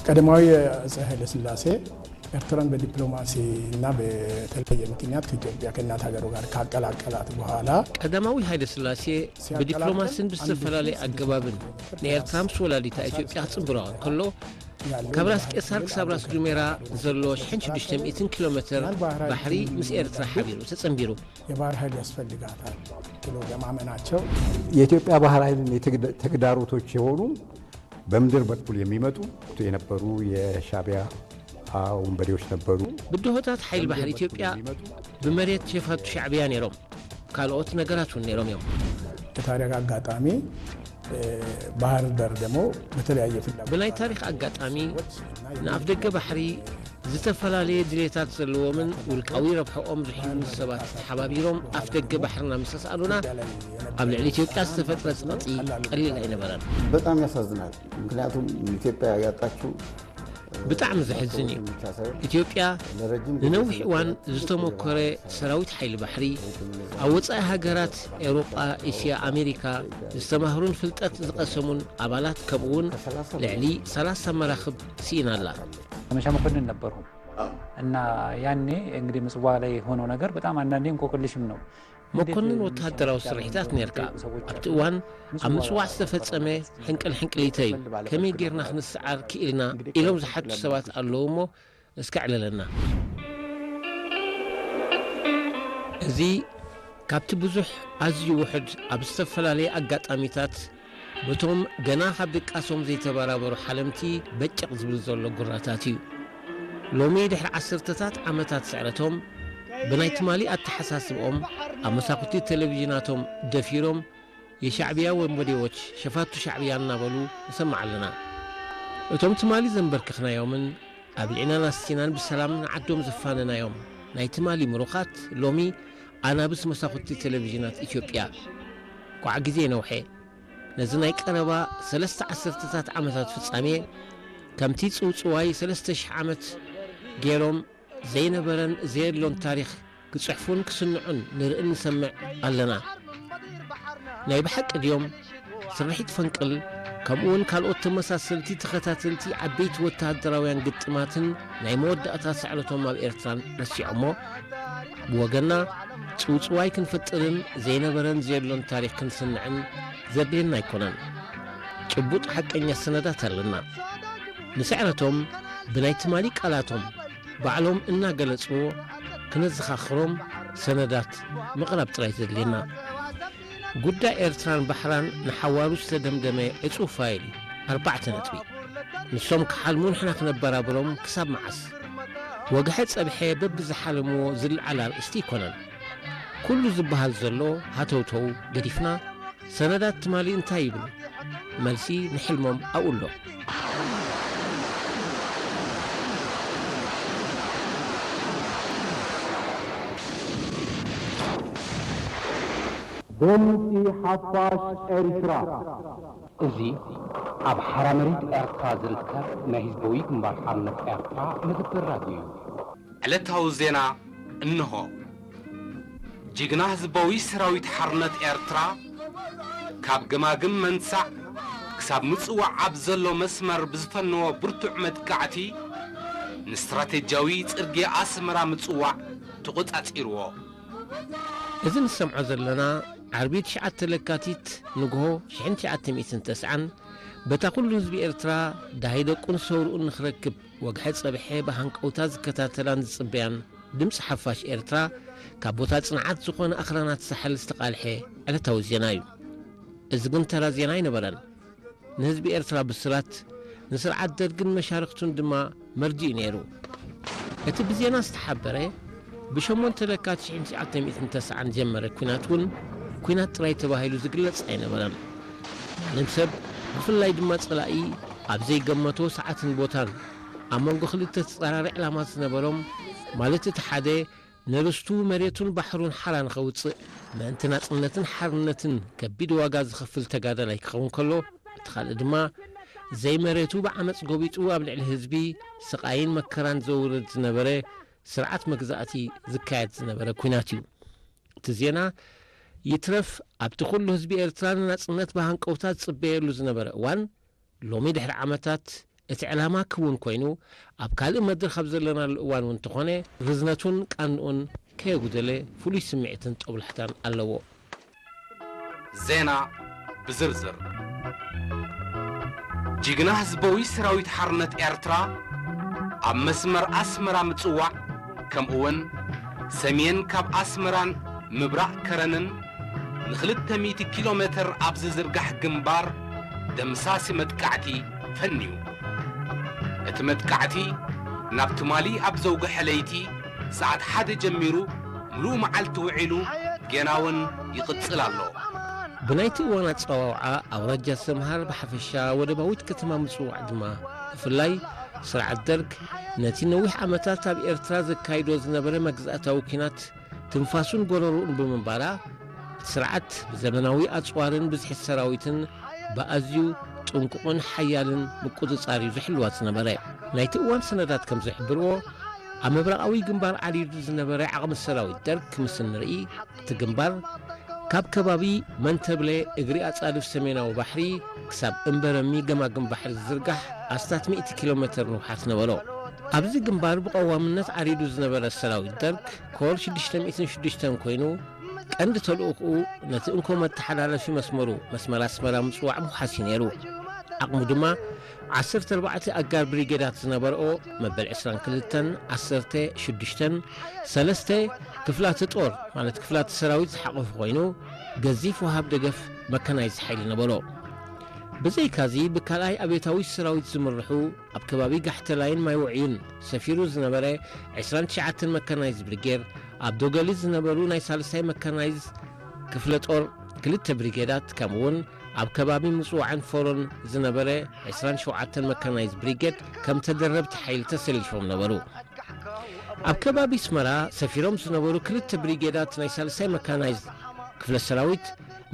ቀዳማዊ አጼ ኃይለ ሥላሴ ኤርትራን በዲፕሎማሲ እና በተለየ ምክንያት ከኢትዮጵያ ከእናት ሀገሩ ጋር ካቀላቀላት በኋላ ቀዳማዊ ኃይለ ሥላሴ በዲፕሎማሲን ብዝተፈላለየ ኣገባብን ንኤርትራ ምስ ወላዲታ ኢትዮጵያ ክጽንብረዋ እንከሎ ካብ ራስ ቄሳር ክሳብ ራስ ዱሜራ ዘሎ ሽሕን ሽዱሽተ ሚእትን ኪሎ ሜትር ባሕሪ ምስ ኤርትራ ሓቢሩ ተጸንቢሩ። የባህር ኃይል ያስፈልጋታል ብሎ በማመናቸው የኢትዮጵያ ባህር ኃይልን የተግዳሮቶች የሆኑ በምድር በኩል የሚመጡ የነበሩ የሻቢያ ወንበዴዎች ነበሩ። ብድሆታት ሓይል ባሕሪ ኢትዮጵያ ብመሬት ሸፋቱ ሻዕብያ ነይሮም። ካልኦት ነገራት እውን ነይሮም እዮም። የታሪክ አጋጣሚ ባህር ዳር ደግሞ በተለያየ ፍላጎት ብናይ ታሪኽ ኣጋጣሚ ንኣፍ ደገ ባሕሪ ዝተፈላለየ ድሌታት ዘለዎምን ውልቃዊ ረብሐኦም ዝሕሉን ሰባት ተሓባቢሮም ኣፍ ደገ ባሕርና ምስ ኣስኣሉና ኣብ ልዕሊ ኢትዮጵያ ዝተፈጥረ ጽቕጢ ቀሊል ኣይነበረን። በጣም ያሳዝናል። ምክንያቱም ኢትዮጵያ ያጣችው ብጣዕሚ ዘሕዝን እዩ። ኢትዮጵያ ንነዊሕ እዋን ዝተሞከረ ሰራዊት ሓይሊ ባሕሪ ኣብ ወፃኢ ሃገራት ኤውሮጳ፣ እስያ፣ ኣሜሪካ ዝተማህሩን ፍልጠት ዝቐሰሙን ኣባላት ከምኡ እውን ልዕሊ ሰላሳ መራኽብ ስኢና ኣላ። ዘመቻ መኮንን ነበርኩ እና ያኔ እንግዲህ ምጽዋ ላይ የሆነው ነገር በጣም አንዳንዴ እንቆቅልሽም ነው። መኮንን ወተሃደራዊ ስርሒታት ነርካ ኣብቲ እዋን ኣብ ምጽዋዕ ዝተፈጸመ ሕንቅል ሕንቅሊተይ ከመይ ጌርና ክንስዓር ክኢልና ኢሎም ዝሓቱ ሰባት ኣለዉ እሞ እስከ ዕለለና። እዚ ካብቲ ብዙሕ ኣዝዩ ውሑድ ኣብ ዝተፈላለየ ኣጋጣሚታት በቶም ገና ካብ ድቃሶም ዘይተበራበሩ ሓለምቲ በጨቕ ዝብል ዘሎ ጉራታት እዩ። ሎሚ ድሕሪ ዓሰርተታት ዓመታት ስዕረቶም ብናይ ትማሊ ኣተሓሳስብኦም ኣብ መሳኹቲ ቴሌቪዥናቶም ደፊሮም የሻዕብያ ወንበዴዎች ሸፋቱ ሻዕብያ እናበሉ ንሰምዕ ኣለና። እቶም ትማሊ ዘንበርክኽናዮምን ኣብሊዕናን ኣስቲናን ብሰላም ንዓዶም ዘፋነናዮም ናይ ትማሊ ምሩኻት ሎሚ ኣናብስ መሳኹቲ ቴሌቪዥናት ኢትዮጵያ። ኳዕ ግዜ ነውሐ። ነዚ ናይ ቀረባ ሰለስተ ዓሰርተታት ዓመታት ፍጻሜ ከምቲ ጽውጽዋይ ሰለስተ ሽሕ ዓመት ገይሮም ዘይነበረን ዘየድሎን ታሪኽ ክጽሕፉን ክስንዑን ንርእን ንሰምዕ ኣለና። ናይ ብሓቂ ድዮም? ስርሒት ፈንቅል ከምኡውን ካልኦት ተመሳሰልቲ ተኸታተልቲ ዓበይቲ ወተሃደራውያን ግጥማትን ናይ መወዳእታ ስዕረቶም ኣብ ኤርትራን ረሲዖሞ? ብወገንና ጽውጽዋይ ክንፈጥርን ዘይነበረን ዘየድሎን ታሪኽ ክንስንዕን ዘድልየና ኣይኮነን። ጭቡጥ ሓቀኛ ሰነዳት ኣለና። ንስዕረቶም ብናይ ትማሊ ቃላቶም ባዕሎም እናገለጽዎ ክነዘኻኽሮም ሰነዳት ምቕራብ ጥራይ ዘድልየና። ጉዳይ ኤርትራን ባሕራን ንሓዋሩ ዝተደምደመ ዕጹው ፋይል እዩ። ኣርባዕተ ነጥቢ። ንሶም ክሓልሙ ንሕና ክነበራብሮም ክሳብ መዓስ? ወግሐ ጸብሐ በብዝሓለምዎ ዝለዓል ኣርእስቲ ኣይኮነን። ኩሉ ዝበሃል ዘሎ ሃተውተው ገዲፍና ሰነዳት ትማሊ እንታይ ይብሉ? መልሲ ንሕልሞም ኣብኡ ኣሎ። ድምፂ ሓፋሽ ኤርትራ። እዚ ኣብ ሓራ መሬት ኤርትራ ዝርከብ ናይ ህዝባዊ ግንባር ሓርነት ኤርትራ መደበር ራድዮ እዩ። ዕለታዊ ዜና እንሆ። ጅግና ህዝባዊ ሰራዊት ሓርነት ኤርትራ ካብ ገማግም መንሳዕ ክሳብ ምጽዋዕ ኣብ ዘሎ መስመር ብዝፈነዎ ብርቱዕ መጥቃዕቲ ንስትራቴጂያዊ ጽርግያ ኣስመራ ምጽዋዕ ተቖጻጺርዎ። እዚ ንሰምዖ ዘለና ዓርቢ ትሽዓተ ለካቲት ንግሆ ሽሕን ትሽዓተ ሚእትን ተስዓን በታ ኩሉ ህዝቢ ኤርትራ ዳሂ ደቁን ሰውርኡን ንኽረክብ ወግሐ ጸብሐ ብሃንቀውታ ዝከታተላን ዝጽበያን ድምጺ ሓፋሽ ኤርትራ ካብ ቦታ ጽንዓት ዝኾነ ኣኽራናት ሳሕል ዝተቓልሐ ዕለታዊ ዜና እዩ። እዚ ግን ተራ ዜና ኣይነበረን። ንህዝቢ ኤርትራ ብስራት፣ ንስርዓት ደርግን መሻርኽቱን ድማ መርድእ እዩ ነይሩ። እቲ ብዜና ዝተሓበረ ብሸሞንተ ለካቲት ሽሕን ትሽዓተ ሚእትን ተስዓን ዝጀመረ ኲናት እውን ኲናት ጥራይ ተባሂሉ ዝግለጽ ኣይነበረን። ማንም ሰብ ብፍላይ ድማ ጸላኢ ኣብ ዘይገመቶ ሰዓትን ቦታን ኣብ መንጎ ክልተ ተጻራሪ ዕላማት ዝነበሮም ማለት እቲ ሓደ ንርስቱ መሬቱን ባሕሩን ሓራ ንኸውጽእ ምእንቲ ናጽነትን ሓርነትን ከቢድ ዋጋ ዝኸፍል ተጋዳላይ ክኸውን ከሎ እቲ ካልእ ድማ ዘይመሬቱ ብዓመጽ ጎቢጡ ኣብ ልዕሊ ህዝቢ ስቓይን መከራን ዘውርድ ዝነበረ ስርዓት መግዛእቲ ዝካየድ ዝነበረ ኲናት እዩ። እቲ ዜና ይትረፍ ኣብቲ ኩሉ ህዝቢ ኤርትራ ንናጽነት ብሃንቀውታ ዝጽበየሉ ዝነበረ እዋን ሎሚ ድሕሪ ዓመታት እቲ ዕላማ ክውን ኮይኑ፣ ኣብ ካልእ መድረኽ ኣብ ዘለናሉ እዋን እውን እንተኾነ፣ ርዝነቱን ቃንኡን ከየጉደለ ፍሉይ ስምዒትን ጦብላሕታን ኣለዎ። ዜና ብዝርዝር። ጅግና ህዝባዊ ሰራዊት ሓርነት ኤርትራ ኣብ መስመር ኣስመራ ምጽዋዕ፣ ከምኡውን ሰሜን ካብ ኣስመራን ምብራቕ ከረንን ንኽልተ ሚእቲ ኪሎ ሜተር ኣብ ዝዝርጋሕ ግንባር ደምሳሲ መጥቃዕቲ ፈንዩ። እቲ መጥቃዕቲ ናብ ትማሊ ኣብ ዘውግሐ ለይቲ ሰዓት ሓደ ጀሚሩ ምሉእ መዓልቲ ውዒሉ ጌና እውን ይቕጽል ኣሎ። ብናይቲ እዋን ኣጸዋውዓ ኣውራጃ ሰምሃር ብሓፈሻ ወደባዊት ከተማ ምጽዋዕ ድማ ብፍላይ ስርዓት ደርግ ነቲ ነዊሕ ዓመታት ኣብ ኤርትራ ዘካይዶ ዝነበረ መግዛእታዊ ኲናት ትንፋሱን ጎረርኡን ብምንባራ፣ እቲ ስርዓት ብዘመናዊ ኣጽዋርን ብዝሒ ሰራዊትን ብኣዝዩ ጥንቁቕን ሓያልን ምቁጽጻር እዩ ዝሕልዋ ዝነበረ። ናይቲ እዋን ሰነዳት ከም ዝሕብርዎ፣ ኣብ ምብራቓዊ ግንባር ዓሪዱ ዝነበረ ዓቕሚ ሰራዊት ደርግ ምስ እንርኢ፣ እቲ ግንባር ካብ ከባቢ መንተብለ እግሪ ኣጻድፍ ሰሜናዊ ባሕሪ ክሳብ እምበረሚ ገማግም ባሕሪ ዝዝርጋሕ ኣስታት ሚእቲ ኪሎ ሜተር ንውሓት ነበሮ። ኣብዚ ግንባር ብቐዋምነት ዓሪዱ ዝነበረ ሰራዊት ደርግ ኮር ሽዱሽተ ሚእትን ሽዱሽተን ኮይኑ፣ ቀንዲ ተልእኾኡ ነቲ እንኮ መተሓላለፊ መስመሩ መስመር ኣስመራ ምጽዋዕ ምውሓስ እዩ ነይሩ። ዓቕሙ ድማ ዓሰርተ ኣርባዕተ ኣጋር ብሪጌዳት ዝነበርኦ መበል ዕስራን ክልተን፣ ዓሰርተ ሽዱሽተን፣ ሰለስተ ክፍላተ ጦር ማለት ክፍላተ ሰራዊት ዝሓቖፈ ኮይኑ፣ ገዚፍ ወሃብ ደገፍ መካናይዝድ ሓይሊ ነበሮ። ብዘይካዚ ብካልኣይ ኣብዮታዊ ሰራዊት ዝምርሑ ኣብ ከባቢ ጋሕተላይን ማይውዕዩን ሰፊሩ ዝነበረ ዕስራን ትሽዓተን መካናይዝድ ብሪጌድ፣ ኣብ ዶገሊ ዝነበሩ ናይ ሳልሳይ መካናይዝድ ክፍለ ጦር ክልተ ብሪጌዳት፣ ከምኡውን ኣብ ከባቢ ምጽዋዕን ፎሮን ዝነበረ ዕስራን ሸውዓተን መካናይዝድ ብሪጌድ ከም ተደረብቲ ሓይሊ ተሰሊፎም ነበሩ። ኣብ ከባቢ ኣስመራ ሰፊሮም ዝነበሩ ክልተ ብሪጌዳት ናይ ሳልሳይ መካናይዝድ ክፍለ ሰራዊት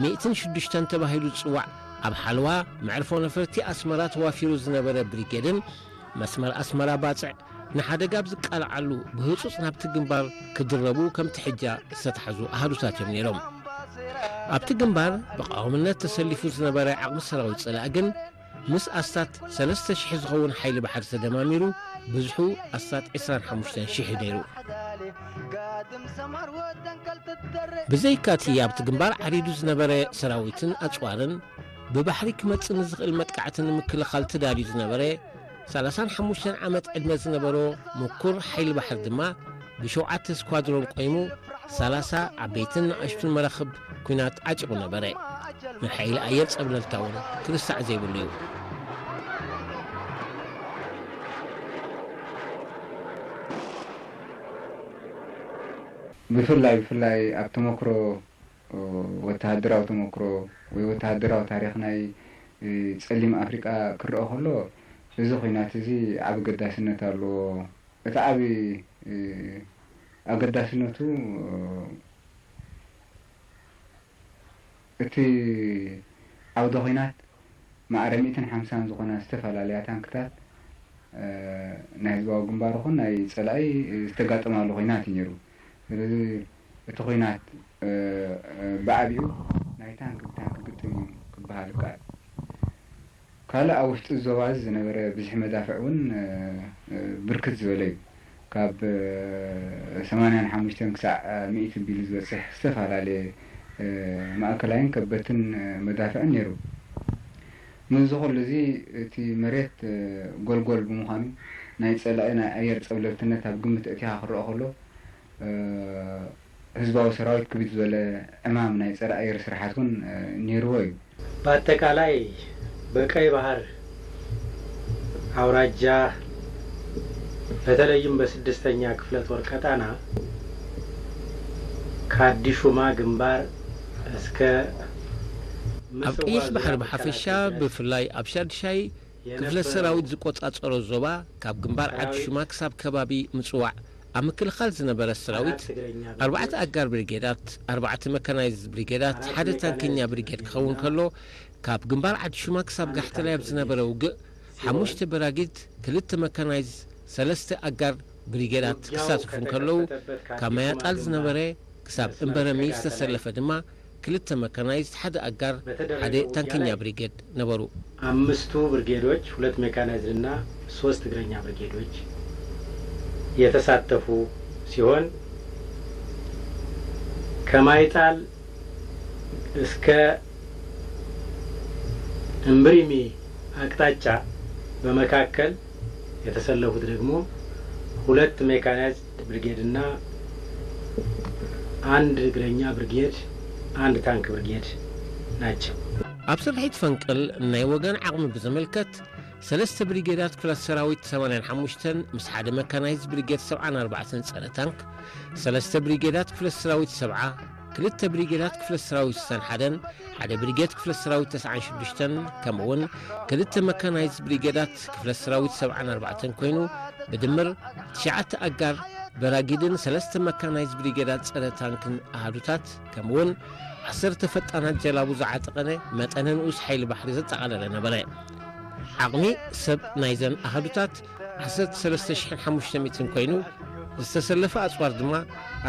ሚእትን ሽዱሽተን ተባሂሉ ዝጽዋዕ፣ ኣብ ሓለዋ መዕርፎ ነፈርቲ ኣስመራ ተዋፊሩ ዝነበረ ብሪጌድን መስመር ኣስመራ ባጽዕ ንሓደጋ ኣብ ዝቃልዓሉ ብህጹጽ ናብቲ ግንባር ክድረቡ ከም ትሕጃ ዝተታሕዙ ኣሃዱታት እዮም ነይሮም። ኣብቲ ግንባር ብቐዋምነት ተሰሊፉ ዝነበረ ዓቕሚ ሰራዊት ጸላኢ ግን ምስ ኣስታት ሰለስተ ሽሕ ዝኸውን ሓይሊ ባሕሪ ተደማሚሩ ብዝሑ ኣስታት ዕስራን ሓሙሽተን ሽሕ እዩ ነይሩ። ብዘይካቲ ኣብቲ ግንባር ዓሪዱ ዝነበረ ሰራዊትን ኣጽዋርን ብባሕሪ ክመጽእ ንዝኽእል መጥቃዕቲ ንምክልኻል ተዳልዩ ዝነበረ ሰላሳን ሓሙሽተን ዓመት ዕድመ ዝነበሮ ምኩር ሓይሊ ባሕሪ ድማ ብሸውዓተ ስኳድሮን ቆይሙ ሰላሳ ዓበይትን ንኣሽቱን መራኽብ ኲናት ዓጢቑ ነበረ። ንሓይሊ ኣየር ጸብለልታ እውን ክርሳዕ ዘይብሉ እዩ። ብፍላይ ብፍላይ ኣብ ተመክሮ ወተሃደራዊ ተመክሮ ወይ ወተሃደራዊ ታሪኽ ናይ ጸሊም ኣፍሪቃ ክረኣ ከሎ፣ እዚ ኲናት እዚ ዓቢ ኣገዳስነት ኣለዎ። እቲ ዓቢ ኣገዳስነቱ፣ እቲ ዓውደ ኲናት ማዕረ ሚእትን ሓምሳን ዝኾና ዝተፈላለያ ታንክታት ናይ ህዝባዊ ግንባር ይኹን ናይ ጸላኢ ዝተጋጠማሉ ኹናት እዩ ነይሩ። ስለዚ እቲ ኹናት ብዓቢኡ ናይ ታንክ ብታንክ ግጥም እዩ ክበሃል ይከኣል። ካልእ ኣብ ውሽጢ ዞባ እዚ ዝነበረ ብዝሒ መዳፍዕ እውን ብርክት ዝበለ እዩ። ካብ ሰማንያን ሓሙሽተን ክሳዕ ሚእቲ ቢሉ ዝበፅሕ ዝተፈላለየ ማእከላይን ከበድትን መዳፍዕን ነይሩ። ምስዚ ኩሉ እዚ እቲ መሬት ጎልጎል ብምዃኑ ናይ ፀላኢ ናይ ኣየር ፀብለልትነት ኣብ ግምት ኣእቲኻ ክረኣ ከሎ ህዝባዊ ሰራዊት ክብድ ዝበለ ዕማም ናይ ፀረ ኣየር ስራሓት እውን ነይርዎ እዩ። በአጠቃላይ በቀይ ባህር አውራጃ በተለይም በስድስተኛ ክፍለ ጦር ቀጣና ከአዲሹማ ግንባር እስከ ኣብ ቀይሕ ባሕሪ ብሓፈሻ ብፍላይ ኣብ ሻድሻይ ክፍለ ሰራዊት ዝቆጻጸሮ ዞባ ካብ ግንባር ዓዲ ሹማ ክሳብ ከባቢ ምጽዋዕ ኣብ ምክልኻል ዝነበረ ሰራዊት ኣርባዕተ ኣጋር ብሪጌዳት፣ ኣርባዕተ መካናይዝድ ብሪጌዳት፣ ሓደ ታንከኛ ብሪጌድ ክኸውን ከሎ፣ ካብ ግንባር ዓዲ ሹማ ክሳብ ጋሕተላይ ኣብ ዝነበረ ውግእ ሓሙሽተ በራጊድ፣ ክልተ መካናይዝድ፣ ሰለስተ ኣጋር ብሪጌዳት ክሳተፉ እንከለዉ፣ ካብ ማያጣል ዝነበረ ክሳብ እምበረሚ ዝተሰለፈ ድማ ክልተ መካናይዝድ፣ ሓደ ኣጋር፣ በተደረገ ሓደ ውጊያ ታንከኛ ላይ ብሪጌድ ነበሩ። አምስቱ ብርጌዶች፣ ሁለት ሜካናይዝድ እና ሶስት እግረኛ ብርጌዶች የተሳተፉ ሲሆን፣ ከማይጣል እስከ እምብሪሚ አቅጣጫ በመካከል የተሰለፉት ደግሞ ሁለት ሜካናይዝድ ብርጌድ እና አንድ እግረኛ ብርጌድ፣ አንድ ታንክ ብርጌድ ናቸው። ኣብ ስርሒት ፈንቅል ናይ ወገን ዓቕሚ ብዝምልከት፣ ሰለስተ ብሪጌዳት ክፍለ ሰራዊት ሰማንያን ሓሙሽተን ምስ ሓደ መካናይዝ ብሪጌድ ሰብዓን ኣርባዕተን ጸረ ታንክ፣ ሰለስተ ብሪጌዳት ክፍለ ሰራዊት ሰብዓ፣ ክልተ ብሪጌዳት ክፍለ ሰራዊት ስሳን ሓደን፣ ሓደ ብሪጌድ ክፍለ ሰራዊት ተስዓን ሽዱሽተን፣ ከምኡ እውን ክልተ መካናይዝ ብሪጌዳት ክፍለ ሰራዊት ሰብዓን ኣርባዕተን ኮይኑ፣ ብድምር ትሽዓተ ኣጋር በራጊድን ሰለስተ መካናይዝ ብሪጌዳት ጸረ ታንክን ኣሃዱታት፣ ከምኡ እውን ዓሰርተ ፈጣናት ጀላቡ ዝዓጠቐነ መጠነ ንኡስ ሓይሊ ባሕሪ ዘጠቓለለ ነበረ። ዓቕሚ ሰብ ናይዘን ኣሃዱታት ዓሰርተ ሰለስተ ሽሕን ሓሙሽተ ሚእትን ኮይኑ፣ ዝተሰለፈ ኣጽዋር ድማ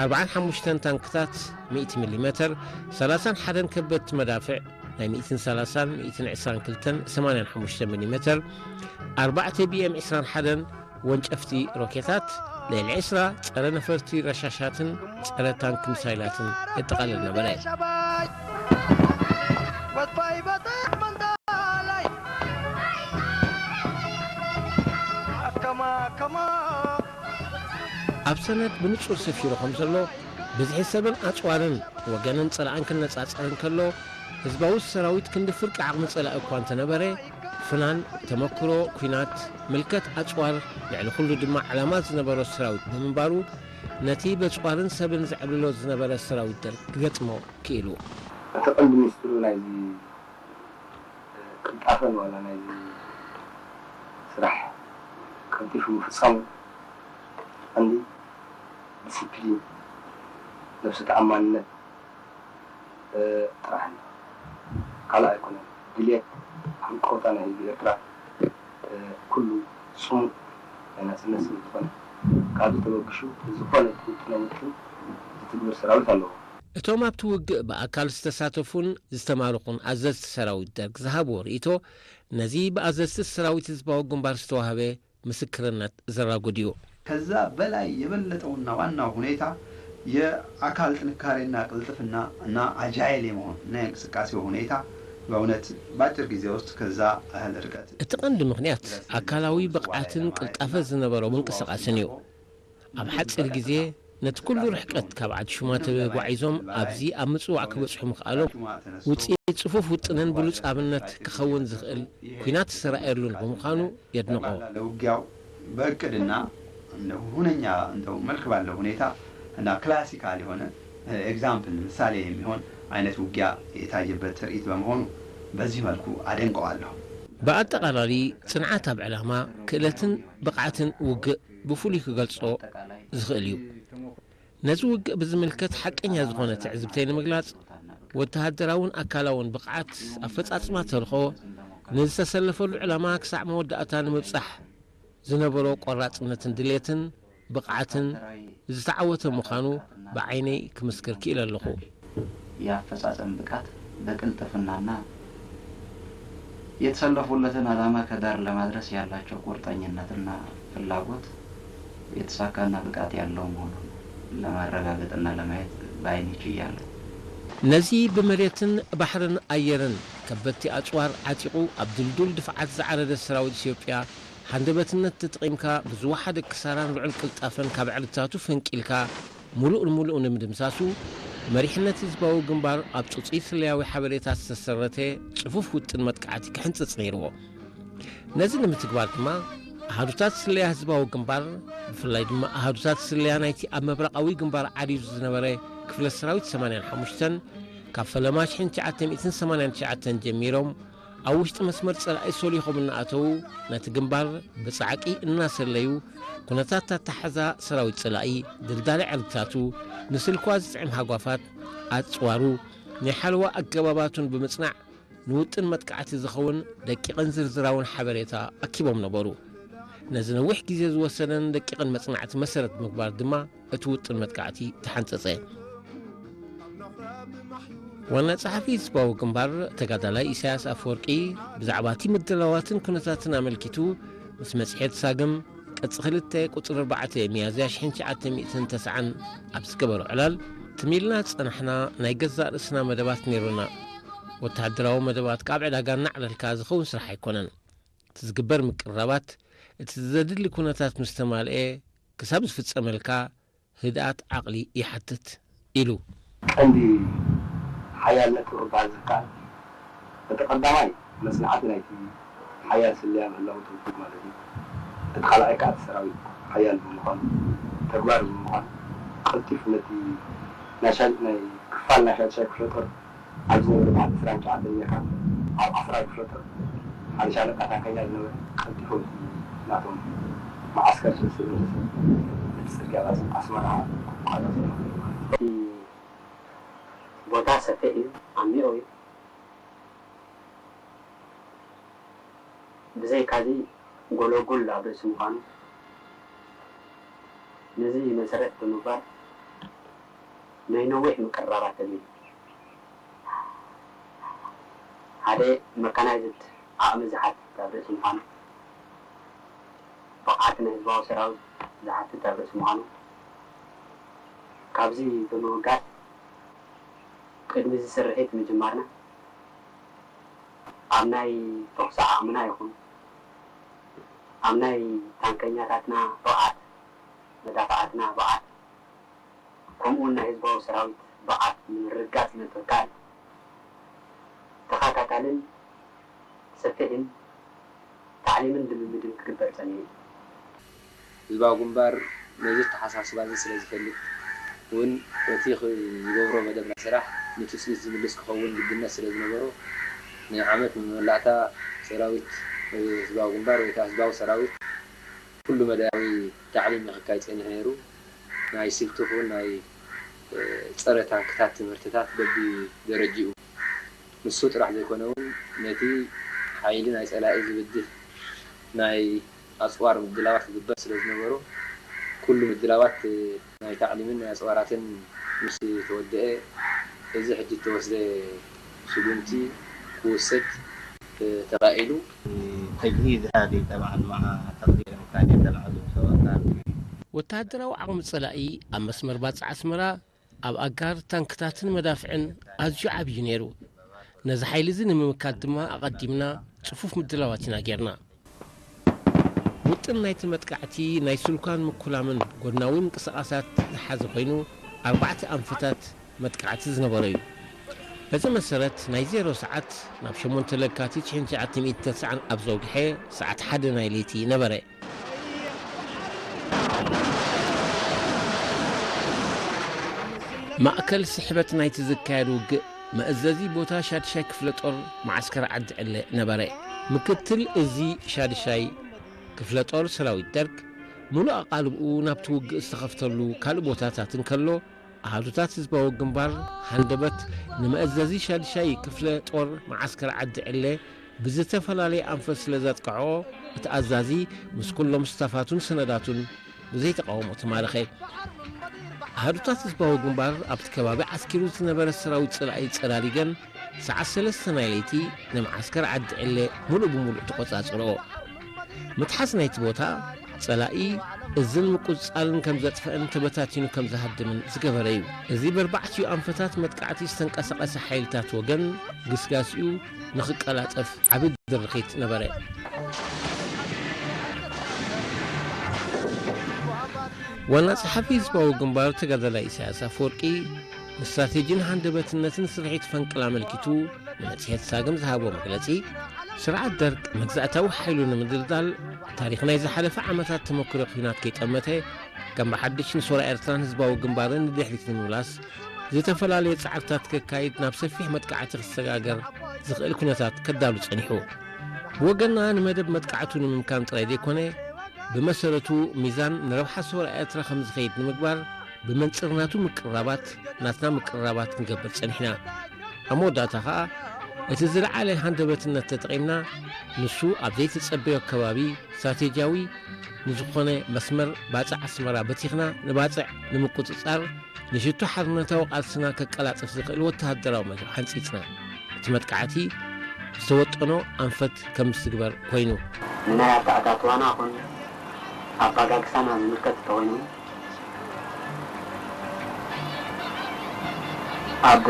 ኣርብዓን ሓሙሽተን ታንክታት ሚእቲ ሚሊ ሜተር፣ ሰላሳን ሓደን ከበድቲ መዳፍዕ ናይ ሚእትን ሰላሳን፣ ሚእትን ዕስራን ክልተን፣ ሰማንያን ሓሙሽተ ሚሊ ሜተር፣ ኣርባዕተ ቢ ኤም ዕስራን ሓደን ወንጨፍቲ ሮኬታት፣ ልዕሊ ዕስራ ጸረ ነፈርቲ ረሻሻትን ጸረ ታንክ ሚሳይላትን የጠቓልል ነበረ። ኣብ ሰነድ ብንጹር ሰፊሩ ከም ዘሎ፣ ብዝሒ ሰብን ኣጽዋርን ወገንን ጸላእን ክነጻጸር እንከሎ፣ ህዝባዊ ሰራዊት ክንዲ ፍርቂ ዓቕሚ ጸላኢ እኳ እንተነበረ፣ ፍናን፣ ተመክሮ ኲናት፣ ምልከት ኣጽዋር፣ ልዕሊ ኩሉ ድማ ዕላማ ዝነበሮ ሰራዊት ብምንባሩ፣ ነቲ በጽዋርን ሰብን ዘዕብልሎ ዝነበረ ሰራዊት ደርግ ክገጥሞ ክኢሉ። እቲ ቀንዲ ሚስጥሩ ናይዚ ቅልጣፈን ዋላ ናይዚ ስራሕ ቀልጢፉ ምፍጻሙ ቀንዲ ዲሲፕሊን፣ ነብሰ ተኣማንነት ጥራሕ እዩ። ካልእ ኣይኮነን። ድልየት፣ ሃንቀውታ ናይ ህዝቢ ኤርትራ ኩሉ ጽሙእ ናይ ናጽነት ስለ ዝኾነ፣ ካብዚ ተበግሹ ዝኾነ ዝውጥኖ ውጥን ዝትግብር ሰራዊት ኣለዎ። እቶም ኣብቲ ውግእ ብኣካል ዝተሳተፉን ዝተማረኹን ኣዘዝቲ ሰራዊት ደርግ ዝሃብዎ ርእይቶ፣ ነዚ ብኣዘዝቲ ሰራዊት ህዝባዊ ግንባር ዝተዋህበ ምስክርነት ዘራጉድ እዩ። ከዛ በላይ የበለጠውና ዋናው ሁኔታ የአካል ጥንካሬና ቅልጥፍና እና አጃይል የመሆን እና የእንቅስቃሴው ሁኔታ በእውነት በአጭር ጊዜ ውስጥ ከዛ ያህል ርቀት እቲ ቀንዲ ምኽንያት ኣካላዊ ብቕዓትን ቅልጣፈ ዝነበሮ ምንቅስቓስን እዩ። ኣብ ሓጺር ግዜ ነቲ ኩሉ ርሕቀት ካብ ዓዲ ሹማ ተጓዒዞም ኣብዚ ኣብ ምጽዋዕ ክበጽሑ ምኽኣሎም ውጽኢት ጽፉፍ ውጥንን ብሉጽ ኣብነት ክኸውን ዝኽእል ኲናት ዝተራእየሉን ብምዃኑ የድንቖ። ለውጊያው በእቅድና እንደ ሁነኛ እንደው መልክ ባለው ሁኔታ እና ክላሲካል የሆነ ኤግዛምፕል ምሳሌ የሚሆን አይነት ውጊያ የታየበት ትርኢት በመሆኑ በዚህ መልኩ አደንቀዋለሁ። ብኣጠቓላሊ ጽንዓት ኣብ ዕላማ፣ ክእለትን ብቕዓትን ውግእ ብፍሉይ ክገልጾ ዝኽእል እዩ። ነዚ ውግእ ብዝምልከት ሓቀኛ ዝኾነ ትዕዝብተይ ንምግላጽ፣ ወተሃደራውን ኣካላውን ብቕዓት ኣፈጻጽማ ተልኾ ንዝተሰለፈሉ ዕላማ ክሳዕ መወዳእታ ንምብጻሕ ዝነበሮ ቆራጽነትን ድሌትን ብቕዓትን ዝተዓወተ ምዃኑ ብዓይነይ ክምስክር ክኢለ ኣለኹ። የአፈጻጸም ብቃት በቅልጥፍናና የተሰለፉለትን ዓላማ ከዳር ለማድረስ ያላቸው ቁርጠኝነትና ፍላጎት የተሳካና ብቃት ያለው መሆኑን ለማረጋገጥና ለማየት በአይኔ ችያለሁ። ነዚ ብመሬትን ባሕርን ኣየርን ከበድቲ ኣጽዋር ዓጢቑ ኣብ ድልዱል ድፍዓት ዝዓረደ ሰራዊት ኢትዮጵያ ሃንደበትነት ተጠቒምካ ብዝወሓደ ክሳራን ልዑል ቅልጣፈን ካብ ዕልታቱ ፈንቂልካ ምሉእ ንምሉእ ንምድምሳሱ፣ መሪሕነት ህዝባዊ ግንባር ኣብ ጽጹይ ስለያዊ ሓበሬታ ዝተሰረተ ጽፉፍ ውጥን መጥቃዕቲ ክሕንጽጽ ነይርዎ። ነዚ ንምትግባር ድማ ኣሃዱታት ስለያ ህዝባዊ ግንባር፣ ብፍላይ ድማ ኣሃዱታት ስለያ ናይቲ ኣብ ምብራቓዊ ግንባር ዓርዩ ዝነበረ ክፍለ ሰራዊት ሰማንያን ሓሙሽተን፣ ካብ ፈለማ ሽሕን ትሽዓተ ሚእትን ሰማንያን ትሽዓተን ጀሚሮም ኣብ ውሽጢ መስመር ጸላኢ ሶሊኾም እናኣተዉ፣ ነቲ ግንባር ብጻዕቂ እናሰለዩ፣ ኩነታት ኣተሓሕዛ ሰራዊት ጸላኢ፣ ድልዳለ ዕርድታቱ፣ ንስልኳ ዝጥዕም ሃጓፋት፣ ኣጽዋሩ፣ ናይ ሓለዋ ኣገባባቱን ብምጽናዕ፣ ንውጥን መጥቃዕቲ ዝኸውን ደቂቕን ዝርዝራውን ሓበሬታ ኣኪቦም ነበሩ። ነዚ ነዊሕ ግዜ ዝወሰደን ደቂቕን መጽናዕቲ መሰረት ብምግባር ድማ፣ እቲ ውጥን መጥቃዕቲ ተሓንጸጸ። ዋና ጸሓፊ ህዝባዊ ግንባር ተጋዳላይ ኢሳያስ ኣፈወርቂ ብዛዕባ እቲ ምድላዋትን ኩነታትን ኣመልኪቱ ምስ መጽሔት ሳግም ቅጽ ክልተ ቁጽሪ ኣርባዕተ ሚያዝያ ሽሕን ትሽዓተ ሚእትን ተስዓን ኣብ ዝገበሮ ዕላል፣ ትም ኢልና ዝጸናሕና ናይ ገዛእ ርእስና መደባት ነይሩና። ወተሃደራዊ መደባት ካብ ዕዳጋ እናዕለልካ ዝኸውን ስራሕ ኣይኮነን። እቲ ዝግበር ምቅርራባት፣ እቲ ዘድሊ ኩነታት ምስ ተማልኤ ክሳብ ዝፍጸመልካ ህድኣት ዓቕሊ ይሓትት ኢሉ። ቀንዲ ሓያልነቱ ክበሃል ዝከኣል፣ እቲ ቀዳማይ መጽናዕቲ ናይቲ ሓያል ስለያ ምህላው ትውፊት ማለት እዩ። እቲ ካልኣይ ከኣ እቲ ሰራዊት ሓያል ብምዃኑ፣ ተግባር ብምዃኑ፣ ቀልጢፉ ነቲ ናይ ሻ-፣ ናይ ክፋል ናይ ሻድሻይ ክፍለ ጦር ኣብ ዝነበረ በዓል ዕስራን ትሽዓተን ኔርካ፣ ኣብ ዓስራይ ክፍለ ጦር ሓደ ሻለቃ ታንከኛ ዝነበረ ቀልጢፉ ናቶም መዓስከር ስልስል እንስሳ እቲ ጽርግያ ኣስ-፣ ኣስመራ ክቋረጽ ይኽእል ማለት እዩ። እቲ ቦታ ሰፊሕ እዩ፣ ዓሚቕ እዩ። ብዘይካዚ ጎለጉል ኣብ ርእሲ ምዃኑ፣ ነዚ መሰረት ብምግባር ናይ ነዊሕ ምቅርራባት ተገይሩ። ሓደ መካናይዝድ ዓቕሚ ዝሓትት ኣብ ርእሲ ምዃኑ፣ ብቕዓት ናይ ህዝባዊ ሰራዊት ዝሓትት ኣብ ርእሲ ምዃኑ፣ ካብዚ ብምብጋስ ቅድሚ እዚ ስርሒት ምጅማርና ኣብ ናይ ተኹሲ ዓቕምና ይኹን ኣብ ናይ ታንከኛታትና ብቕዓት፣ መዳፍዓትና ብቕዓት፣ ከምኡውን ናይ ህዝባዊ ሰራዊት ብቕዓት ንምርግጋጽ ምትካል ተኸታታልን ሰፊሕን ታዕሊምን ልምምድን ክግበር ጸኒሑ እዩ። ህዝባዊ ግንባር ነዚ ኣተሓሳስባ እዚ ስለ ዝፈልጥ እውን እቲ ክ-፣ ዝገብሮ መደብ ናይ ስራሕ ንትጽቢት ዝምልስ ክኸውን ግድነት ስለ ዝነበሮ፣ ንዓመት ንመላእታ ሰራዊት ህዝባዊ ግንባር ወይ ከዓ ህዝባዊ ሰራዊት ኩሉ መዳያዊ ታዕሊም ንክካይድ ጸኒሑ ነይሩ። ናይ ስልቲ ይኹን ናይ፣ እ፣ ጸረ ታንክታት ትምህርትታት በቢደረጅኡ ንሱ ጥራሕ ዘይኮነ እውን ነቲ ሓይሊ ናይ ጸላኢ ዝብድህ ናይ ኣጽዋር ምድላዋት ክግበር ስለ ዝነበሮ፣ ኩሉ ምድላዋት ናይ ታዕሊምን ናይ ኣጽዋራትን ምስ ተወደአ፣ እዚ ሕጂ እተወስደ ስጉምቲ ክውሰድ ተኻኢሉ። تجهيز هذه طبعًا مع تقدير إمكانيات العدو سواء كان ወተሃደራዊ ዓቕሚ ጸላኢ ኣብ መስመር ባጽዕ ኣስመራ ኣብ ኣጋር ታንክታትን መዳፍዕን ኣዝዩ ዓብዩ ነይሩ። ነዚ ሓይሊ እዚ ንምምካት ድማ ኣቐዲምና ጽፉፍ ምድላዋት ኢና ጌርና። ውጥን ናይቲ መጥቃዕቲ ናይ ስልኳን ምኩላምን ጎድናዊ ምንቅስቓሳት ዝሓዘ ኮይኑ፣ ኣርባዕተ ኣንፈታት መጥቃዕቲ ዝነበሮ እዩ። በዚ መሰረት ናይ ዜሮ ሰዓት ናብ ሸሞንተ ለካቲት ሽሕን ትሽዓተ ሚእትን ተስዓን ኣብ ዘውግሐ ሰዓት ሓደ ናይ ለይቲ ነበረ። ማእከል ስሕበት ናይቲ ዝካየድ ውግእ መእዘዚ ቦታ ሻድሻይ ክፍለ ጦር መዓስከር ዓዲ ዕለ ነበረ። ምክትል እዚ ሻድሻይ ክፍለ ጦር ሰራዊት ደርግ፣ ምሉእ ኣቓልብኡ ናብቲ ውግእ ዝተኸፍተሉ ካልእ ቦታታት እንከሎ፣ ኣሃዱታት ህዝባዊ ግንባር ሃንደበት ንመእዘዚ ሻድሻይ ክፍለ ጦር መዓስከር ዓዲ ዕለ ብዝተፈላለየ ኣንፈት ስለ ዘጥቅዖ፣ እቲ ኣዛዚ ምስ ኩሎም ስታፋቱን ሰነዳቱን ብዘይተቃውሞ ተማረኸ። ኣሃዱታት ህዝባዊ ግንባር ኣብቲ ከባቢ ዓስኪሩ ዝነበረ ሰራዊት ጸላኢ ጸራሪገን፣ ሰዓት ሰለስተ ናይ ለይቲ ንመዓስከር ዓዲ ዕለ ምሉእ ብምሉእ ተቖጻጽርኦ። ምትሓዝ ናይቲ ቦታ፣ ጸላኢ እዝን ምቁጽጻልን ከም ዘጥፍአን ተበታቲኑ ከም ዝሃድምን ዝገበረ እዩ። እዚ በርባዕቲኡ ኣንፈታት መጥቃዕቲ ዝተንቀሳቐሰ ሓይልታት ወገን፣ ግስጋስኡ ንኽቀላጠፍ ዓቢ ድርኺት ነበረ። ዋና ጸሓፊ ህዝባዊ ግንባር ተጋዳላይ ኢሳያስ ኣፈወርቂ፣ ንስትራቴጂን ሃንደበትነትን ስርሒት ፈንቅል ኣመልኪቱ ንመጽሔት ሳግም ዝሃቦ መግለጺ፣ ስርዓት ደርግ መግዛእታዊ ሓይሉ ንምድልዳል፣ ታሪኽ ናይ ዝሓለፈ ዓመታት ተመክሮ ኲናት ከይጠመተ፣ ከም ብሓድሽ ንሶራ ኤርትራን ህዝባዊ ግንባርን ንድሕሪት ንምምላስ፣ ዝተፈላለየ ጻዕርታት ከካይድ ናብ ሰፊሕ መጥቃዕቲ ክሰጋገር ዝኽእል ኩነታት ከዳሉ ጸኒሑ። ብወገንና ንመደብ መጥቃዕቱ ንምምካን ጥራይ ዘይኮነ፣ ብመሰረቱ ሚዛን ንረብሓ ሰውራ ኤርትራ ከም ዝኸይድ ንምግባር፣ ብመንጽር ናቱ ምቅርራባት ናትና ምቅርራባት ክንገብር ጸኒሕና። ኣብ መወዳእታ ኸኣ፣ እቲ ዝለዓለ ሃንደበትነት ተጠቒምና፣ ንሱ ኣብ ዘይተጸበዮ ከባቢ ስትራቴጂያዊ ንዝኾነ መስመር ባጽዕ ኣስመራ በቲኽና ንባጽዕ ንምቁጽጻር ንሽቶ ሓርነታዊ ቃልስና ከቀላጥፍ ዝኽእል ወተሃደራዊ መድረኽ ሓንጺጽና። እቲ መጥቃዕቲ ዝተወጠኖ ኣንፈት ከም ዝትግበር ኮይኑ። ንናይ ኣተኣታትዋና ኹን ኣባጋግሳና ዝምልከት እንተኾይኑ፣ ኣብ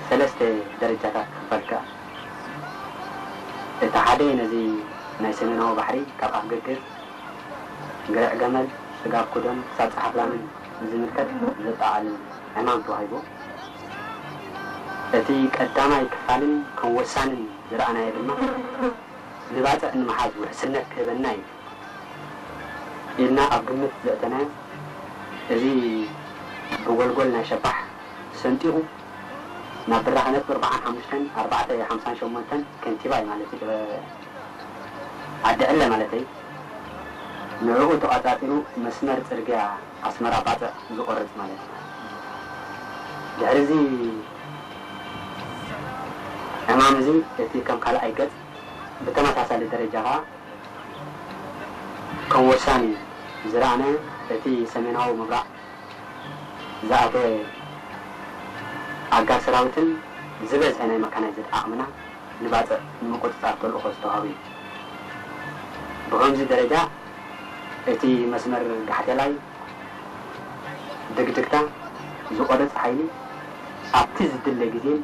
ሰለስተ ደረጃታት ክኽፈል ይከኣል። እቲ ሓደ ነዚ ናይ ሰሜናዊ ባሕሪ ካብ ኣፍገግር፣ ግርዕ ገመል፣ ስጋብ ኩዶን ክሳብ ጸሓፍላምን ዝምልከት ዘጠቓልል ዕማም ተዋሂቡ። እቲ ቀዳማይ ክፋልን ከም ወሳንን ዝረኣናዮ ድማ ንባጽዕ ንምሓዝ ውሕስነት ክህበና እዩ ኢልና ኣብ ግምት ዘእተናዮ፣ እዚ ብጎልጎል ናይ ሸባሕ ሰንጢቑ ናብ ብራኸ ነጥቢ ኣርባዓን ሓሙሽተን ኣርባዕተ ሓምሳን ሸሞንተን ከንቲባ እዩ ማለት እዩ። ዓዲ ዕለ ማለተይ ንዕኡ ተቋጻጺሩ መስመር ጽርግያ ኣስመራ ባጽዕ ዝቆርጽ ማለት እዩ። ድሕሪ እዚ ዕማም እዚ እቲ ከም ካልኣይ ገጽ ብተመሳሳሊ ደረጃ ከኣ ከም ወሳኒ ዝረኣነ እቲ ሰሜናዊ ምብራቕ ዝኣተወ ኣጋር ሰራዊትን ዝበዝሐ ናይ መካናይዝድ ዓቕምና ንባጽዕ ንምቁጽጻር ተልእኾ ዝተዋህበ እዩ። ብኸምዚ ደረጃ እቲ መስመር ጋሕቴላይ ድግድግታ ዝቖረጽ ሓይሊ ኣብቲ ዝድለ ግዜን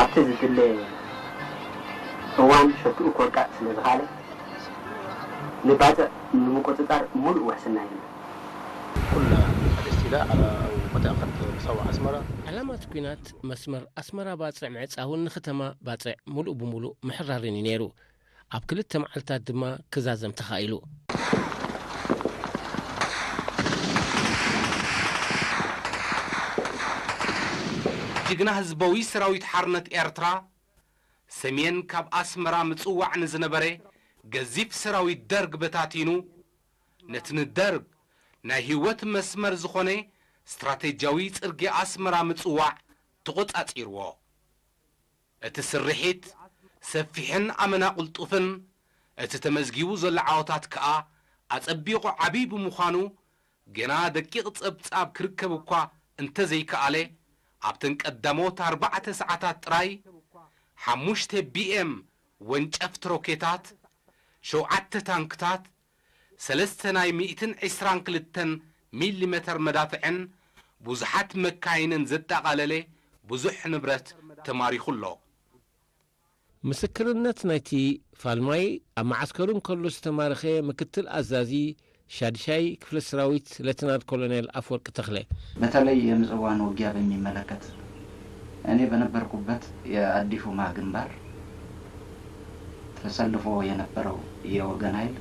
ኣብቲ ዝድለ እዋን ሸትኡ ክወቃዕ ስለ ዝኸኣለ ንባጽዕ ንምቁጽጻር ሙሉእ ውሕስና ሂብና። ኩላ ሓደስቲ ኢላ ኣብ መተኣኸት መሳዋ ኣስመራ። ዕላማ እቲ ኲናት መስመር ኣስመራ ባጽዕ ምዕጻውን ንከተማ ባጽዕ ሙሉእ ብሙሉእ ምሕራርን እዩ ነይሩ። ኣብ ክልተ መዓልታት ድማ ክዛዘም ተኻኢሉ። ጅግና ህዝባዊ ሰራዊት ሓርነት ኤርትራ ሰሜን ካብ ኣስመራ ምጽዋዕ ንዝነበረ ገዚፍ ሰራዊት ደርግ በታቲኑ ነቲ ንደርግ ናይ ህይወት መስመር ዝኾነ ስትራቴጂያዊ ጽርግያ ኣስመራ ምጽዋዕ ተቖጻጺርዎ። እቲ ስርሒት ሰፊሕን ኣመና ቅልጡፍን፣ እቲ ተመዝጊቡ ዘሎ ዓወታት ከኣ ኣጸቢቑ ዓቢ ብምዃኑ፣ ገና ደቂቕ ጸብጻብ ክርከብ እኳ እንተዘይከኣለ፣ ኣብተን ቀዳሞት ኣርባዕተ ሰዓታት ጥራይ ሓሙሽተ ቢኤም ወንጨፍቲ ሮኬታት፣ ሸውዓተ ታንክታት፣ ሰለስተ ናይ ሚእትን ዕስራን ክልተን ሚሊሜተር መዳፍዕን ብዙሓት መካይንን ዘጠቓለለ ብዙሕ ንብረት ተማሪኹ ኣሎ። ምስክርነት ናይቲ ፋልማይ ኣብ መዓስከሩ እንከሎ ዝተማረኸ ምክትል ኣዛዚ ሻድሻይ ክፍለ ሰራዊት ሌተናል ኮሎኔል ኣፍወርቂ ተኽለ። በተለይ የምጽዋን ውጊያ በሚመለከት እኔ በነበርኩበት የአዲፉማ ግንባር ተሰልፎ የነበረው የወገን ኃይል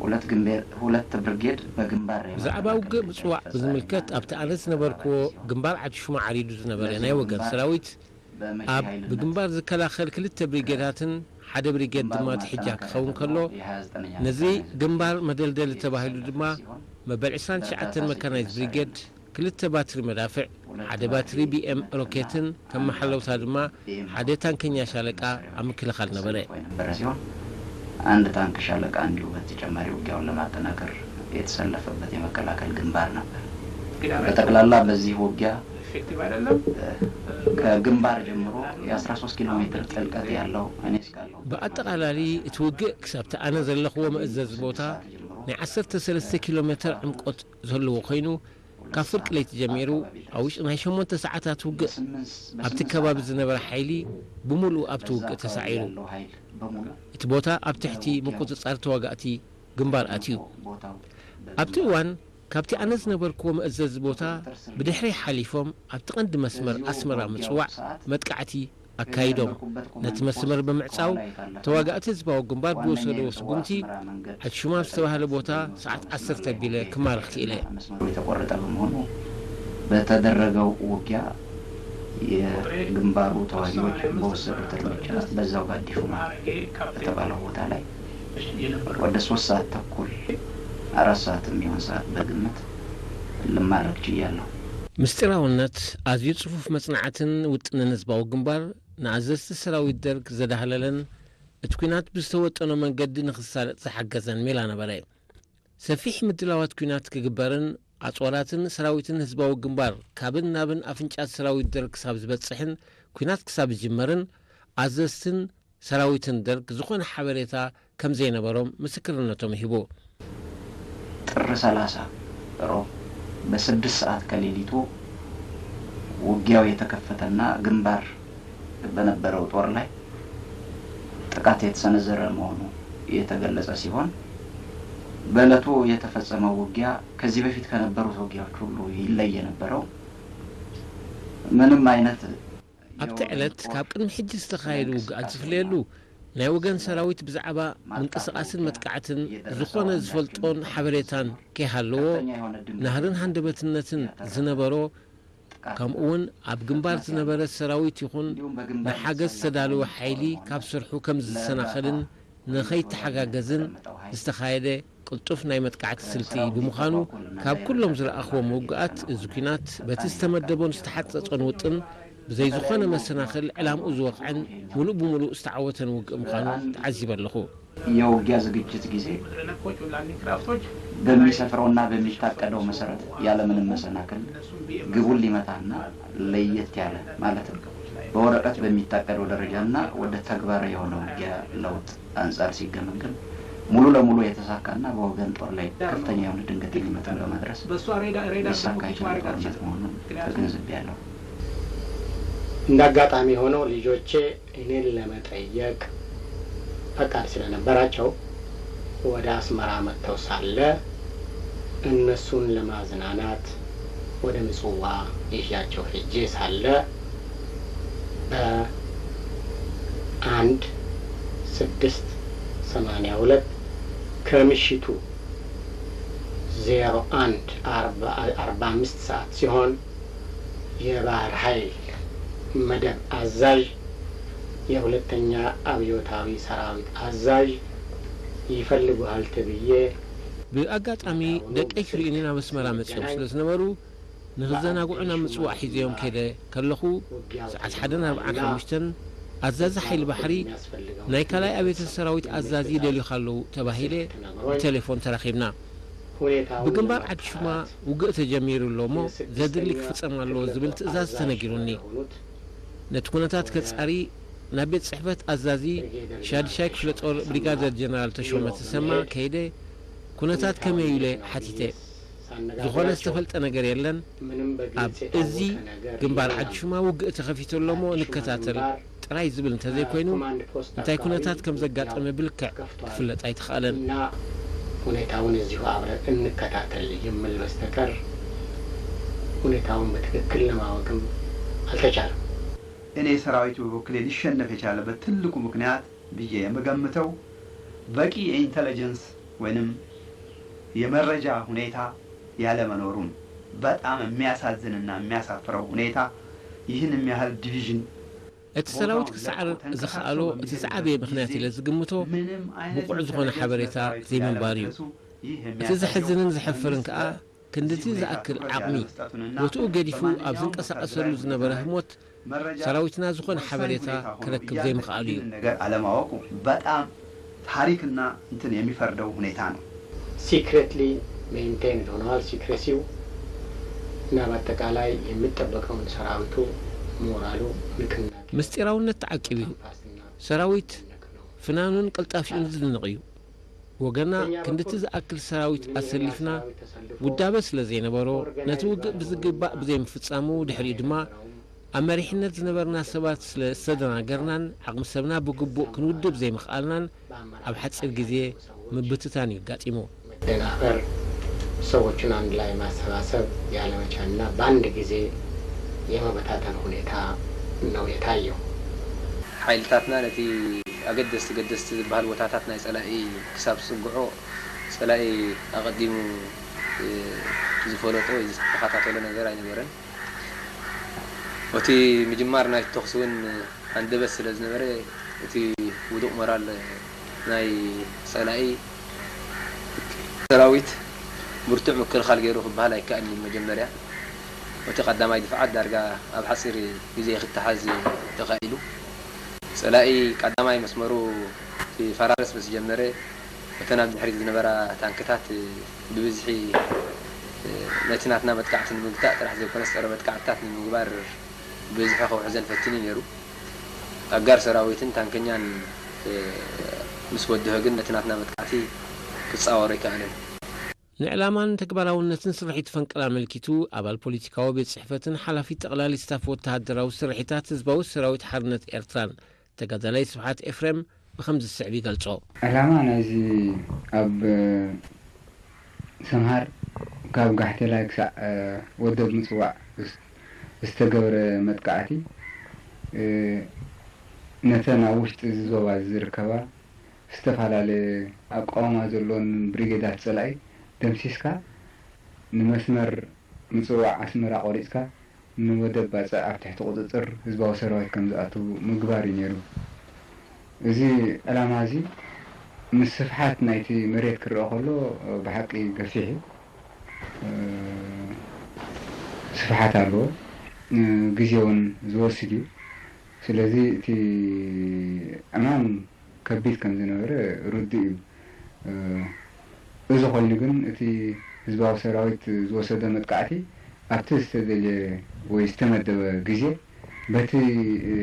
ሁለት ግንቤ- ሁለት ብርጌድ በግንባር ብዛዕባ ውግእ ምጽዋዕ ብዝምልከት ኣብቲ ኣነ ዝነበርክዎ ግንባር ዓዲ ሹማ ዓሪዱ ዝነበረ ናይ ወገን ሰራዊት ኣብ ብግንባር ዝከላኸል ክልተ ብሪጌዳትን ሓደ ብሪጌድ ድማ ትሕጃ ክኸውን ከሎ፣ ነዚ ግንባር መደልደሊ ተባሂሉ ድማ መበል ዕስራን ትሽዓተን መካናይዝድ ብሪጌድ ክልተ ባትሪ መዳፍዕ፣ ሓደ ባትሪ ቢኤም ሮኬትን ከም መሓለውታ ድማ ሓደ ታንከኛ ሻለቃ ኣብ ምክልኻል ነበረ። የነበረ ሲሆን አንድ ታንክ ሻለቃ እንዲሁ በተጨማሪ ውጊያውን ለማጠናከር የተሰለፈበት የመከላከል ግንባር ነበር። በጠቅላላ በዚህ ውጊያ ከግንባር ጀምሮ የ13 ኪሎ ሜትር ጥልቀት ያለው እኔ እስካለሁ ብኣጠቓላሊ እቲ ውግእ ክሳብቲ ኣነ ዘለኽዎ መእዘዚ ቦታ ናይ ዓሰርተ ሰለስተ ኪሎ ሜትር ዕምቆት ዘለዎ ኮይኑ፣ ካብ ፍርቂ ለይቲ ጀሚሩ ኣብ ውሽጢ ናይ ሸሞንተ ሰዓታት ውግእ ኣብቲ ከባቢ ዝነበረ ሓይሊ ብምሉኡ ኣብቲ ውግእ ተሳዒሩ። እቲ ቦታ ኣብ ትሕቲ ምቁጽጻር ተዋጋእቲ ግንባር ኣትዩ። ኣብቲ እዋን ካብቲ ኣነ ዝነበርክዎ መእዘዚ ቦታ ብድሕረይ ሓሊፎም ኣብቲ ቀንዲ መስመር ኣስመራ ምጽዋዕ መጥቃዕቲ ኣካይዶም። ነቲ መስመር ብምዕጻው ተዋጋእቲ ህዝባዊ ግንባር ብወሰድዎ ስጉምቲ ዓዲ ሹማም ዝተባህለ ቦታ ሰዓት ዓሰርተ ኣቢለ ክማርኽ ክኢለ። መስመሩ የተቆረጠ በመሆኑ በተደረገው ውጊያ የግንባሩ ተዋጊዎች በወሰዱት እርምጃ በዛው በአዲፉማ በተባለው ቦታ ላይ ወደ ሶስት ሰዓት ተኩል አራት ሰዓት የሚሆን ሰዓት በግምት ልማረክ ችያለሁ። ምስጢራውነት፣ ኣዝዩ ጽፉፍ መጽናዕትን ውጥንን ህዝባዊ ግንባር ንኣዘዝቲ ሰራዊት ደርግ ዘዳህለለን እቲ ኲናት ብዝተወጠኖ መንገዲ ንኽሳለጥ ዝሓገዘን ሜላ ነበረ። ሰፊሕ ምድላዋት ኲናት ክግበርን ኣጽዋራትን ሰራዊትን ህዝባዊ ግንባር ካብን ናብን ኣፍንጫት ሰራዊት ደርግ ክሳብ ዝበጽሕን ኲናት ክሳብ ዝጅመርን ኣዘዝትን ሰራዊትን ደርግ ዝኾነ ሓበሬታ ከም ዘይነበሮም ምስክርነቶም ሂቡ። ጥር ሰላሳ ሮብ በስድስት ሰዓት ከሌሊቱ ውጊያው የተከፈተና ግንባር በነበረው ጦር ላይ ጥቃት የተሰነዘረ መሆኑ የተገለጸ ሲሆን በዕለቱ የተፈጸመው ውጊያ ከዚህ በፊት ከነበሩት ውጊያዎች ሁሉ ይለይ የነበረው ምንም አይነት ኣብቲ ዕለት ካብ ቅድሚ ሕጂ ዝተኻየዱ ውግኣት ዝፍለየሉ ናይ ወገን ሰራዊት ብዛዕባ ምንቅስቓስን መጥቃዕትን ዝኾነ ዝፈልጦን ሓበሬታን ከይሃለዎ ናህርን ሃንደበትነትን ዝነበሮ ከምኡውን ኣብ ግንባር ዝነበረ ሰራዊት ይኹን ንሓገዝ ዝተዳለወ ሓይሊ ካብ ስርሑ ከም ዝሰናኸልን ንኸይተሓጋገዝን ዝተኻየደ ቅልጡፍ ናይ መጥቃዕቲ ስልቲ ብምዃኑ ካብ ኩሎም ዝረኣኽዎም ውግኣት እዚ ኲናት በቲ ዝተመደቦን ዝተሓጸጾን ውጥን ብዘይ ዝኾነ መሰናኽል ዕላምኡ ዝወቕዐን ምሉእ ብምሉእ ዝተዓወተን ውግእ ምዃኑ ተዓዚበ ኣለኹ። የውጊያ ዝግጅት ጊዜ በሚሰፍረውና በሚታቀደው መሰረት ያለምንም መሰናክል ግቡን ሊመታና ለየት ያለ ማለትም በወረቀት በሚታቀደው ደረጃና ወደ ተግባራዊ የሆነ ውጊያ ለውጥ አንጻር ሲገመገም ሙሉ ለሙሉ የተሳካና በወገን ጦር ላይ ከፍተኛ የሆነ ድንገተኛ መጠን በማድረስ ሊሳካ የቻለ ጦርነት መሆኑን ተገንዝቤያለሁ። እንደ አጋጣሚ ሆኖ ልጆቼ እኔን ለመጠየቅ ፈቃድ ስለነበራቸው ወደ አስመራ መጥተው ሳለ እነሱን ለማዝናናት ወደ ምጽዋ ይዣቸው ሄጄ ሳለ በአንድ ስድስት ሰማንያ ሁለት ከምሽቱ ዜሮ አንድ አርባ አምስት ሰዓት ሲሆን የባህር ኃይል መደብ አዛዥ የሁለተኛ አብዮታዊ ሰራዊት አዛዥ ይፈልጉሃል ተብዬ ብኣጋጣሚ ደቀይ ክርእዩኒ ናብ ኣስመራ መጺኦም ስለ ዝነበሩ ንኽዘናግዑ ናብ ምጽዋዕ ሒዘዮም ከይደ ከለኹ ሰዓት ሓደን ኣርብዓን ሓሙሽተን ኣዛዚ ሓይሊ ባሕሪ ናይ ካልኣይ ኣብዮተ ሰራዊት ኣዛዚ ይደልዩኻ ኣለዉ ተባሂለ ብቴሌፎን ተራኺብና። ብግንባር ዓዲ ሹማ ውግእ ተጀሚሩ ኣሎ እሞ ዘድሊ ክፍጸም ኣለዎ ዝብል ትእዛዝ ተነጊሩኒ። ነቲ ኩነታት ከጻሪ ናብ ቤት ጽሕፈት ኣዛዚ ሻድሻይ ክፍለ ጦር ብሪጋደር ጀነራል ተሾመ ተሰማ ከይደ ኩነታት ከመይ ኢለ ሓቲተ። ዝኾነ ዝተፈልጠ ነገር የለን። ኣብ እዚ ግንባር ዓዲ ሹማ ውግእ ተኸፊቱ ኣሎ እሞ ንከታተል ጥራይ ዝብል እንተዘይኮይኑ እንታይ ኩነታት ከም ዘጋጠመ ብልክዕ ክፍለጥ ኣይተኻእለን። እና ሁኔታውን እዚሁ አብረን እንከታተል ይምል በስተቀር ሁኔታውን በትክክል ለማወቅም አልተቻለም። እኔ ሰራዊቱ በበኩሌ ሊሸነፍ የቻለበት ትልቁ ምክንያት ብዬ የምገምተው በቂ የኢንተለጀንስ ወይንም የመረጃ ሁኔታ ያለመኖሩን በጣም የሚያሳዝንና የሚያሳፍረው ሁኔታ ይህን የሚያህል ዲቪዥን እቲ ሰራዊት ክሰዓር ዝኸኣሎ እቲ ዝዓበየ ምኽንያት ኢለ ዝግምቶ ብቑዕ ዝኾነ ሓበሬታ ዘይምንባር እዩ። እቲ ዘሕዝንን ዘሕፍርን ከኣ ክንድቲ ዝኣክል ዓቕሚ ቦትኡ ገዲፉ ኣብ ዝንቀሳቐሰሉ ዝነበረ ህሞት ሰራዊትና ዝኾነ ሓበሬታ ክረክብ ዘይምኽኣሉ እዩ። ነገር አለማወቁ በጣም ታሪክና እንትን የሚፈርደው ሁኔታ ነው። ሲክሬትሊ ሜንቴን ሆነዋል። ሲክሬሲው እና በአጠቃላይ የሚጠበቀውን ሰራዊቱ ሞራሉ ንቅናቄ ምስጢራውነት ተዓቂቡ እዩ። ሰራዊት ፍናኑን ቅልጣፊኡን ዝድነቕ እዩ። ወገና ክንድቲ ዝኣክል ሰራዊት ኣሰሊፍና ውዳበ ስለ ዘይነበሮ ነቲ ውግእ ብዝግባእ ብዘይምፍጻሙ ድሕሪኡ ድማ ኣብ መሪሕነት ዝነበርና ሰባት ስለ ዝተደናገርናን ዓቕሚ ሰብና ብግቡእ ክንውድብ ዘይምኽኣልናን ኣብ ሓጺር ግዜ ምብትታን እዩ ኣጋጢሙ። መደናበር፣ ሰዎቹን አንድ ላይ ማሰባሰብ ያለመቻልና በአንድ ጊዜ የመበታተን ሁኔታ ነው የታየው። ሓይልታትና ነቲ ኣገደስቲ ገደስቲ ዝበሃል ቦታታት ናይ ጸላኢ ክሳብ ዝጽግዖ ጸላኢ ኣቐዲሙ ዝፈለጦ ወይ ዝተኸታተሎ ነገር ኣይነበረን። እቲ ምጅማር ናይቲ ተኹሲ እውን ሃንደበት ስለ ዝነበረ እቲ ውዱቕ ሞራል ናይ ጸላኢ ሰራዊት ብርቱዕ ምክልኻል ገይሩ ክበሃል ኣይከኣልን እዩ። መጀመርያ እቲ ቀዳማይ ድፍዓት ዳርጋ ኣብ ሓፂር ግዜ ክተሓዝ ተኻኢሉ። ጸላኢ ቀዳማይ መስመሩ ክፈራርስ ምስ ጀመረ እተን ኣብ ድሕሪት ዝነበራ ታንክታት ብብዝሒ ነቲ ናትና መጥቃዕቲ ንምግታእ ጥራሕ ዘይኮነስ፣ ጸረ መጥቃዕትታት ንምግባር ብዝሒ ክውሕዘን ፈቲኑ ነይሩ። ኣጋር ሰራዊትን ታንከኛን፣ እ፣ ምስ በድሆ ግን ነቲ ናትና መጥቃዕቲ ክጻወሮ ኣይከኣለን። ንዕላማን ተግባራውነትን ስርሒት ፈንቅል ኣመልኪቱ፣ ኣባል ፖለቲካዊ ቤት ጽሕፈትን ሓላፊ ጠቕላሊ ስታፍ ወተሃደራዊ ስርሒታት ህዝባዊ ሰራዊት ሓርነት ኤርትራን ተጋዳላይ ስብሓት ኤፍሬም ብኸምዚ ዝስዕብ ይገልጾ። ዕላማ ናይዚ ኣብ ሰምሃር ካብ ጋሕቴላይ ክሳዕ፣ እ፣ ወደብ ምጽዋዕ ዝስ-፣ ዝተገብረ መጥቃዕቲ፣ እ፣ ነተን ኣብ ውሽጢ እዚ ዞባ ዝርከባ ዝተፈላለየ ኣቃውማ ዘለወን ብሪጌዳት ጸላኢ ደምሲስካ፣ ንመስመር ምጽዋዕ ኣስመራ ቆሪጽካ፣ ንወደብ ባጽዕ ኣብ ትሕቲ ቁጽጽር ህዝባዊ ሰራዊት ከም ዝኣቱ ምግባር እዩ ነይሩ። እዚ ዕላማ እዚ ምስ ስፍሓት ናይቲ መሬት ክረአ ከሎ ብሓቂ ገፊሕ እዩ። እ፣ ስፍሓት ኣለዎ። እ፣ ግዜ እውን ዝወስድ እዩ። ስለዚ እቲ ዕማም ከቢድ ከም ዝነበረ ርዱእ እዩ። እ፣ እዚ ኮይኑ ግን እቲ ህዝባዊ ሰራዊት ዝወሰዶ መጥቃዕቲ ኣብቲ ዝተደልየ ወይ ዝተመደበ ግዜ በቲ፣ እ፣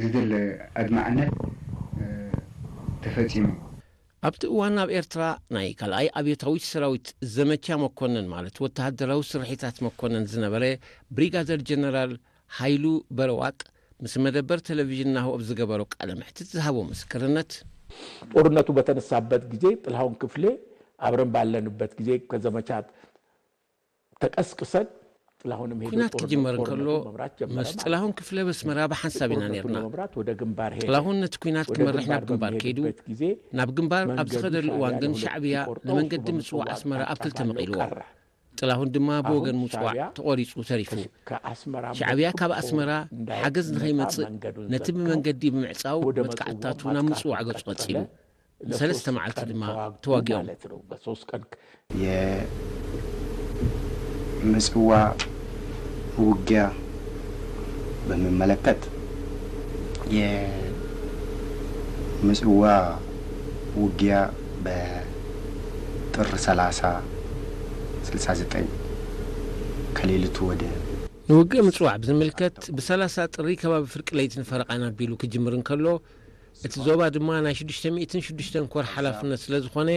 ዝድለ ኣድማዕነት፣ እ፣ ተፈጺሙ። ኣብቲ እዋን ኣብ ኤርትራ ናይ ካልኣይ ኣብዮታዊት ሰራዊት ዘመቻ መኮነን ማለት ወተሃደራዊ ስርሒታት መኮነን ዝነበረ ብሪጋደር ጀነራል ሃይሉ በረዋቅ ምስ መደበር ቴሌቪዥን ናሁ ኣብ ዝገበሮ ቃለ መሕትት ዝሃቦ ምስክርነት፣ ጦርነቱ በተነሳበት ጊዜ ጥላሁን ክፍሌ አብረን ባለንበት ጊዜ ከዘመቻ ተቀስቅሰን ጥላሁንም ሄዶ ኲናት ጦርነ-፣ ክጅመር እንከሎ ጦርነቱን መምራት ጀመረ ምስ ማለት ጥላሁን ነው። ክፍለ በስመራ ብሓንሳብ ኢና ጦርነቱን ነርና። ለመምራት ወደ ግንባር ሄደ። ጥላሁን ነቲ ኲናት ወደ ክመርሕ ግንባር ናብ ግንባር ከይዱ በሚሄድበት ጊዜ ናብ ግንባር ኣብ መንገዱ ዝኸደሉ እዋን ሻዕቢያ ግን ለሁለት ሻዕብያ ሲቆርጠው ንመንገዲ እሱ ምጽዋዕ በምጽዋዕ ኣስመራ ኣብ ክልተ አቅጣጫ መቒልዎ። ቀረ። ጥላሁን ድማ አሁን ብወገን ምጽዋዕ ሻዕቢያ ተቖሪጹ ተሪፉ። ከስ-፣ ከአስመራ ሻዕብያ መጥቶ ካብ ኣስመራ እንዳይ-፣ ሓገዝ እንዳይመጣ ንኸይመጽእ መንገዱን ነቲ ዘግተው ብመንገዲ ብምዕጻው ወደ መጥቃዕትታቱ ምጽዋ ናብ ማጥቃት ምጽዋዕ ገጹ ቀጠለ። ቀጺሉ። ንሰለስተ ለሶስት መዓልቲ ቀን ድማ ተዋግቶ ተዋጊኦም። ማለት ነው። በሶስት ቀን የምጽዋ ውጊያ በሚመለከት፣ የምጽዋ ውጊያ በጥር ሠላሳ ስልሳ ዘጠኝ ከሌሊቱ ወደ ንውግእ ምጽዋዕ ብዝምልከት፣ ብ30 ጥሪ ከባቢ ፍርቂ ለይትን ፈረቓን ኣቢሉ ክጅምር እንከሎ፣ እቲ ዞባ ድማ ናይ ሽዱሽተ ሚእትን ሽዱሽተን ኮር ሓላፍነት ስለ ዝኾነ፣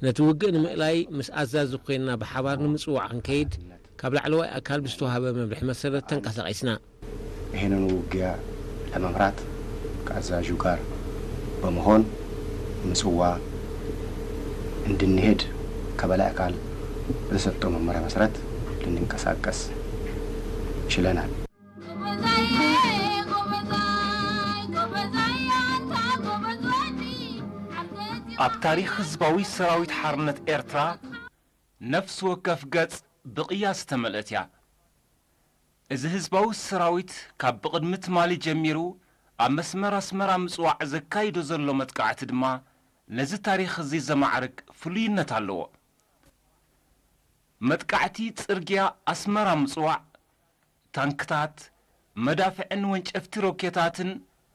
ነቲ ውግእ ንምእላይ ምስ ኣዛዚ ኮይንና ብሓባር ንምጽዋዕ ክንከይድ፣ ካብ ላዕለዋይ ኣካል ብዝተዋህበ መምርሒ መሰረት ተንቀሳቒስና። ይህንን ውጊያ ለመምራት ከአዛዡ ጋር በመሆን ምጽዋ እንድንሄድ ከበላይ አካል በተሰጠው መመሪያ መሰረት ልንንቀሳቀስ ችለናል። ኣብ ታሪኽ ህዝባዊ ሰራዊት ሓርነት ኤርትራ፣ ነፍሲ ወከፍ ገጽ ብቕያ ዝተመልአት እያ። እዚ ህዝባዊ ሰራዊት ካብ ብቕድሚ ትማሊ ጀሚሩ ኣብ መስመር ኣስመራ ምጽዋዕ ዘካይዶ ዘሎ መጥቃዕቲ ድማ ነዚ ታሪኽ እዚ ዘማዕርግ ፍሉይነት ኣለዎ። መጥቃዕቲ ጽርግያ ኣስመራ ምጽዋዕ፣ ታንክታት፣ መዳፍዕን ወንጨፍቲ ሮኬታትን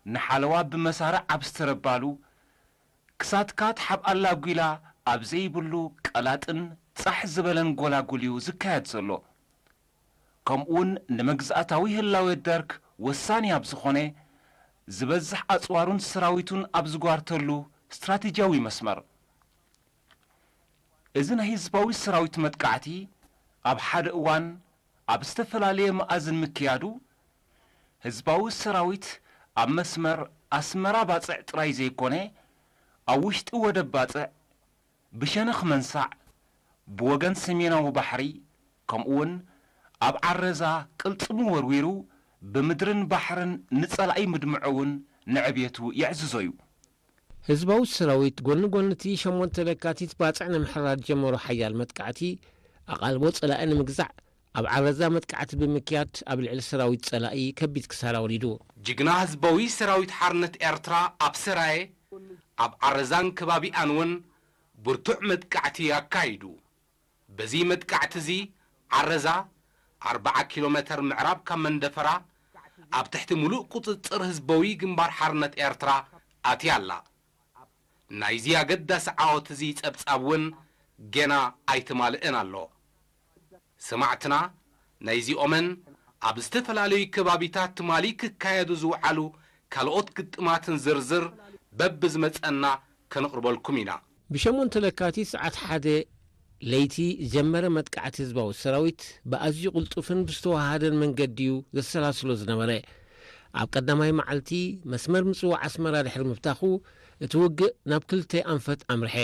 ንሓለዋ ብመሳርዕ ኣብ ዝተረባሉ፣ ክሳትካ ትሓብኣላ ጒላ ኣብ ዘይብሉ ቀላጥን ጻሕ ዝበለን ጎላጉል እዩ ዝካየድ ዘሎ። ከምኡውን ንመግዛእታዊ ህላወ ደርግ ወሳኒ ኣብ ዝኾነ፣ ዝበዝሕ ኣጽዋሩን ሰራዊቱን ኣብ ዝጓርተሉ ስትራቴጂያዊ መስመር። እዚ ናይ ህዝባዊ ሰራዊት መጥቃዕቲ ኣብ ሓደ እዋን ኣብ ዝተፈላለየ መኣዝን ምክያዱ፣ ህዝባዊ ሰራዊት ኣብ መስመር ኣስመራ ባጽዕ ጥራይ ዘይኮነ፣ ኣብ ውሽጢ ወደብ ባጽዕ፣ ብሸነኽ መንሳዕ፣ ብወገን ሰሜናዊ ባሕሪ፣ ከምኡውን ኣብ ዓረዛ ቅልጽሙ ወርዊሩ ብምድርን ባሕርን ንጸላኢ ምድምዖ እውን ንዕብየቱ የዕዝዞ እዩ። ህዝባዊ ሰራዊት ጎኒ ጎኒ እቲ ሸሞንተ ለካቲት ባጽዕ ንምሕራር ዝጀመሮ ሓያል መጥቃዕቲ፣ ኣቓልቦ ጸላኢ ንምግዛዕ ኣብ ዓረዛ መጥቃዕቲ ብምክያድ ኣብ ልዕሊ ሰራዊት ጸላኢ ከቢድ ክሳራ ወሪዱ። ጅግና ህዝባዊ ሰራዊት ሓርነት ኤርትራ ኣብ ሰራየ፣ ኣብ ዓረዛን ከባቢኣን እውን ብርቱዕ መጥቃዕቲ ኣካይዱ። በዚ መጥቃዕቲ እዚ ዓረዛ ኣርብዓ ኪሎ ሜተር ምዕራብ ካብ መንደፈራ ኣብ ትሕቲ ሙሉእ ቁጽጽር ህዝባዊ ግንባር ሓርነት ኤርትራ ኣትያ ኣላ። ናይዚ ኣገዳሲ ዓወት እዚ ጸብጻብ እውን ገና ኣይተማልእን ኣሎ። ሰማዕትና ናይዚኦምን ኣብ ዝተፈላለዩ ከባቢታት ትማሊ ክካየዱ ዝወዓሉ ካልኦት ግጥማትን ዝርዝር በብዝመጸና ከነቕርበልኩም ኢና። ብሸሞንተ ለካቲት ሰዓት ሓደ ለይቲ ዝጀመረ መጥቃዕቲ ህዝባዊ ሰራዊት ብኣዝዩ ቅልጡፍን ብዝተወሃሃደን መንገዲ እዩ ዘሰላስሎ ዝነበረ። ኣብ ቀዳማይ መዓልቲ መስመር ምጽዋዕ ኣስመራ ድሕሪ ምብታኹ፣ እቲ ውግእ ናብ ክልተ ኣንፈት ኣምርሐ።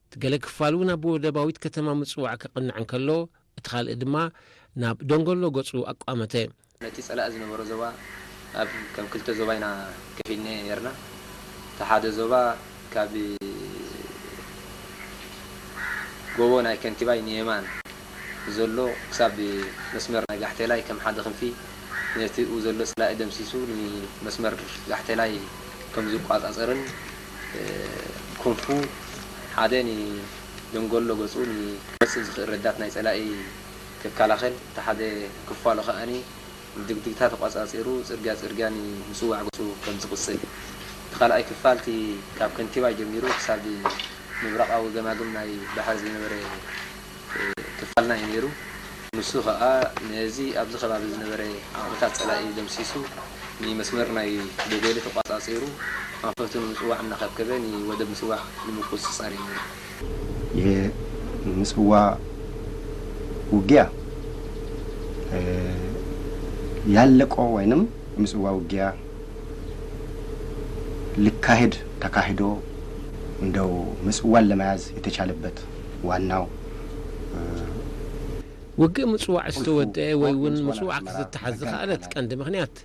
እቲ ገለ ክፋሉ ናብ ወደባዊት ከተማ ምጽዋዕ ከቕንዕ እንከሎ፣ እቲ ካልእ ድማ ናብ ደንጎሎ ገጹ ኣቋመተ። ነቲ ጸላኢ ዝነበሮ ዞባ ኣብ ከም ክልተ ዞባ ኢና ከፊልና ነርና። እቲ ሓደ ዞባ ካብ ጎቦ ናይ ከንቲባይ ንየማን ዘሎ ክሳብ መስመር ናይ ጋሕቴላይ ከም ሓደ ክንፊ ነቲ ኡ ዘሎ ጸላኢ ደምሲሱ ንመስመር ጋሕቴላይ ከም ዝቋጻጸርን፣ እ፣ ክንፉ ሓደ ንደንጎሎ ገጹ ንክወጽእ ዝኽእል ረዳት ናይ ጸላኢ ክከላኸል፣ እቲ ሓደ ክፋሉ ከኣኒ ንድግድግታ ተቋጻጺሩ ጽርግያ ጽርግያ ንምጽዋዕ ገጹ ከም ዝቕጽል፣ እቲ ካልኣይ ክፋል እቲ ካብ ከንቲባ ጀሚሩ ክሳብ ምብራቓዊ ገማግም ናይ ባሕሪ ዝነበረ፣ እ፣ ክፋልና እዩ ነይሩ። ንሱ ኸኣ ነዚ ኣብዚ ከባቢ ዝነበረ ዓቕምታት ጸላኢ ደምሲሱ ንመስመር ናይ ደጎሊ ተቋጻጺሩ ኣንፈቱ ንምጽዋዕ እናኸብከበ ንወደብ ምጽዋዕ ንምቁጽጻር እዩ ነይሩ። የምጽዋ ውጊያ፣ እ፣ ያለቀው ወይንም የምጽዋ ውጊያ ሊካሄድ ተካሂዶ፣ እንደው ምጽዋን ለመያዝ የተቻለበት ዋናው፣ እ፣ ውግእ ምጽዋዕ ዝተወደአ ወይ እውን ምጽዋዕ ክዝተሓዝ ዝኸኣለት ቀንዲ ምኽንያት፣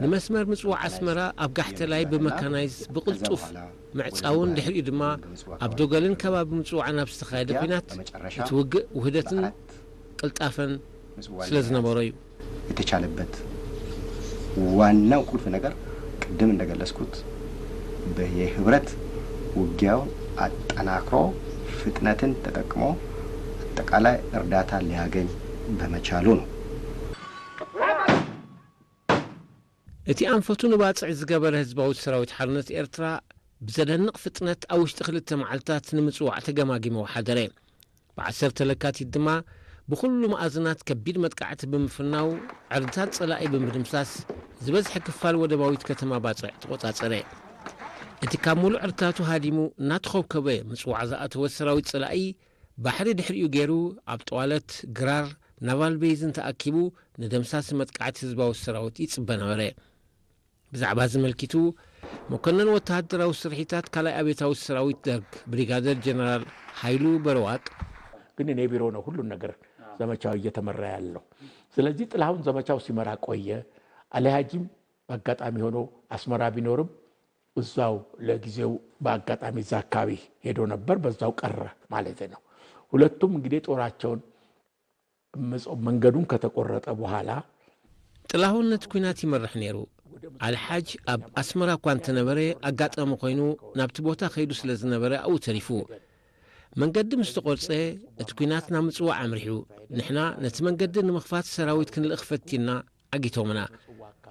ንመስመር ምጽዋዕ ኣስመራ ኣብ ጋሕተላይ ብመካናይዝ ብቕልጡፍ ምዕጻውን ድሕሪኡ ድማ ኣብ ዶገልን ከባቢ ምጽዋዕን ኣብ ዝተኻየደ ኲናት፣ እቲ ውግእ ውህደትን ቅልጣፈን ስለ ዝነበሮ እዩ። የተቻለበት ዋናው ቁልፍ ነገር፣ ቅድም እንደገለጽኩት፣ በ-፣ የህብረት ውጊያውን አጠናክሮ ፍጥነትን ተጠቅሞ አጠቃላይ እርዳታ ሊያገኝ በመቻሉ ነው። እቲ ኣንፈቱ ንባጽዕ ዝገበረ ህዝባዊ ሰራዊት ሓርነት ኤርትራ፣ ብዘደንቕ ፍጥነት ኣብ ውሽጢ ክልተ መዓልታት ንምጽዋዕ ተገማጊሙ ሓደረ። ብዓሰርተ ለካቲት ድማ ብኹሉ መኣዝናት ከቢድ መጥቃዕቲ ብምፍናው፣ ዕርድታት ጸላኢ ብምድምሳስ፣ ዝበዝሐ ክፋል ወደባዊት ከተማ ባጽዕ ተቖጻጸረ። እቲ ካብ ምሉእ ዕርድታቱ ሃዲሙ እናተኾብከበ ምጽዋዕ ዝኣተወ ሰራዊት ጸላኢ፣ ባሕሪ ድሕሪኡ ገይሩ፣ ኣብ ጠዋለት፣ ግራር፣ ናቫል ቤይዝን ተኣኪቡ ንደምሳሲ መጥቃዕቲ ህዝባዊ ሰራዊት ይጽበ ነበረ። ብዛዕባ እዚ ኣመልኪቱ፣ መኮነን ወተሃደራዊ ስርሒታት ካልኣይ ኣብዮታዊ ሰራዊት ደርግ ብሪጋደር ጀነራል ሃይሉ በረዋቅ፣ ግን እኔ ቢሮ ነው ሁሉን ነገር ዘመቻው እየተመራ ያለው። ስለዚህ ጥላሁን ዘመቻው ሲመራ ቆየ። አሊ ሀጂም በአጋጣሚ ሆኖ አስመራ ቢኖርም እዛው ለጊዜው በአጋጣሚ እዛ አካባቢ ሄዶ ነበር፣ በዛው ቀረ ማለት ነው። ሁለቱም እንግዲህ ጦራቸውን መጾ-፣ መንገዱን ከተቆረጠ በኋላ ጥላሁን ነቲ ኲናት ይመርሕ ነይሩ። ኣልሓጅ ኣብ ኣስመራ እኳ እንተነበረ፣ ኣጋጣሚ ኮይኑ ናብቲ ቦታ ከይዱ ስለ ዝነበረ ኣብኡ ተሪፉ። መንገዲ ምስ ተቖርጸ፣ እቲ ኲናት ናብ ምጽዋዕ ኣምሪሑ። ንሕና ነቲ መንገዲ ንምኽፋት ሰራዊት ክንልእኽ ፈቲና፣ ዓጊቶምና።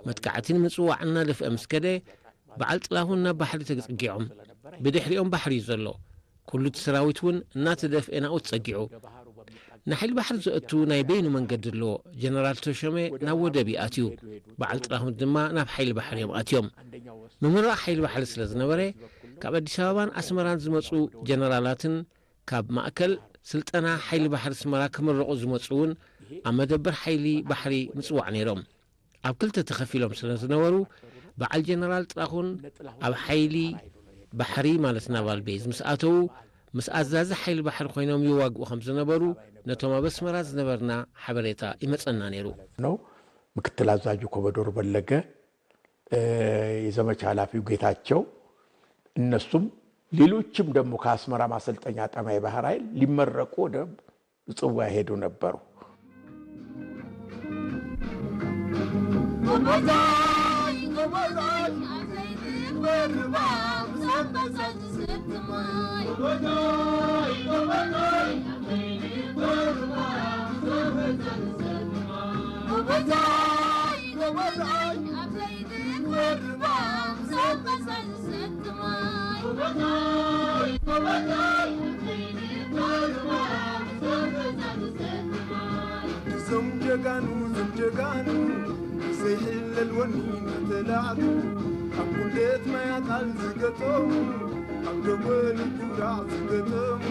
መጥቃዕቲ ንምጽዋዕ እናደፍአ ምስ ከደ፣ በዓል ጥላሁን ናብ ባሕሪ ተጸጊዖም። ብድሕሪኦም ባሕሪ እዩ ዘሎ። ኩሉ እቲ ሰራዊት እውን እናተደፍኤ ናብኡ ተጸጊዑ። ንሓይሊ ባሕሪ ዘእቱ ናይ በይኑ መንገዲ ኣለዎ። ጀነራል ተሾመ ናብ ወደብ እዩ ኣትዩ። በዓል ጥላሁን ድማ ናብ ሓይሊ ባሕሪ እዮም ኣትዮም። ምምራቕ ሓይሊ ባሕሪ ስለ ዝነበረ፣ ካብ ኣዲስ ኣበባን ኣስመራን ዝመጹ ጀነራላትን ካብ ማእከል ስልጠና ሓይሊ ባሕሪ ኣስመራ ክምረቑ ዝመጹ እውን ኣብ መደበር ሓይሊ ባሕሪ ምጽዋዕ ነይሮም። ኣብ ክልተ ተኸፊሎም ስለ ዝነበሩ፣ በዓል ጀነራል ጥላሁን ኣብ ሓይሊ ባሕሪ ማለት ናቫል ቤዝ ምስ ኣተዉ፣ ምስ ኣዛዚ ሓይሊ ባሕሪ ኮይኖም ይዋግኡ ከም ዝነበሩ ነቶም ኣብ ኣስመራ ዝነበርና ሓበሬታ ይመጸና ነይሩ። ነው። ምክትል አዛዡ ኮሞዶር በለገ፣ እ፣ የዘመቻ ኃላፊው ጌታቸው፣ እነሱም ሌሎችም ደግሞ ከአስመራ ማሰልጠኛ ጣቢያ የባህር ኃይል ሊመረቁ ወደ ምጽዋ ይሄዱ ነበሩ። ጀጋኑ ዘይሕለል ወኒ እናተላዕሉ ኣብ ጉንደት ማይ ኣጣል ዝገጠሙ ኣብ ደጎል ኩራዕ ዝገጠሙ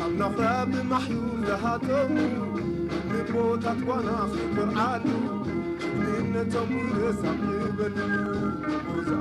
ኣብ ናኹራ ብማሕዩር ዝሃጠሙ ንቦታት ጓና ክኮርዓሉ ጅግንነቶም ውረስ ኣብ ዝበልሉ ጎዛ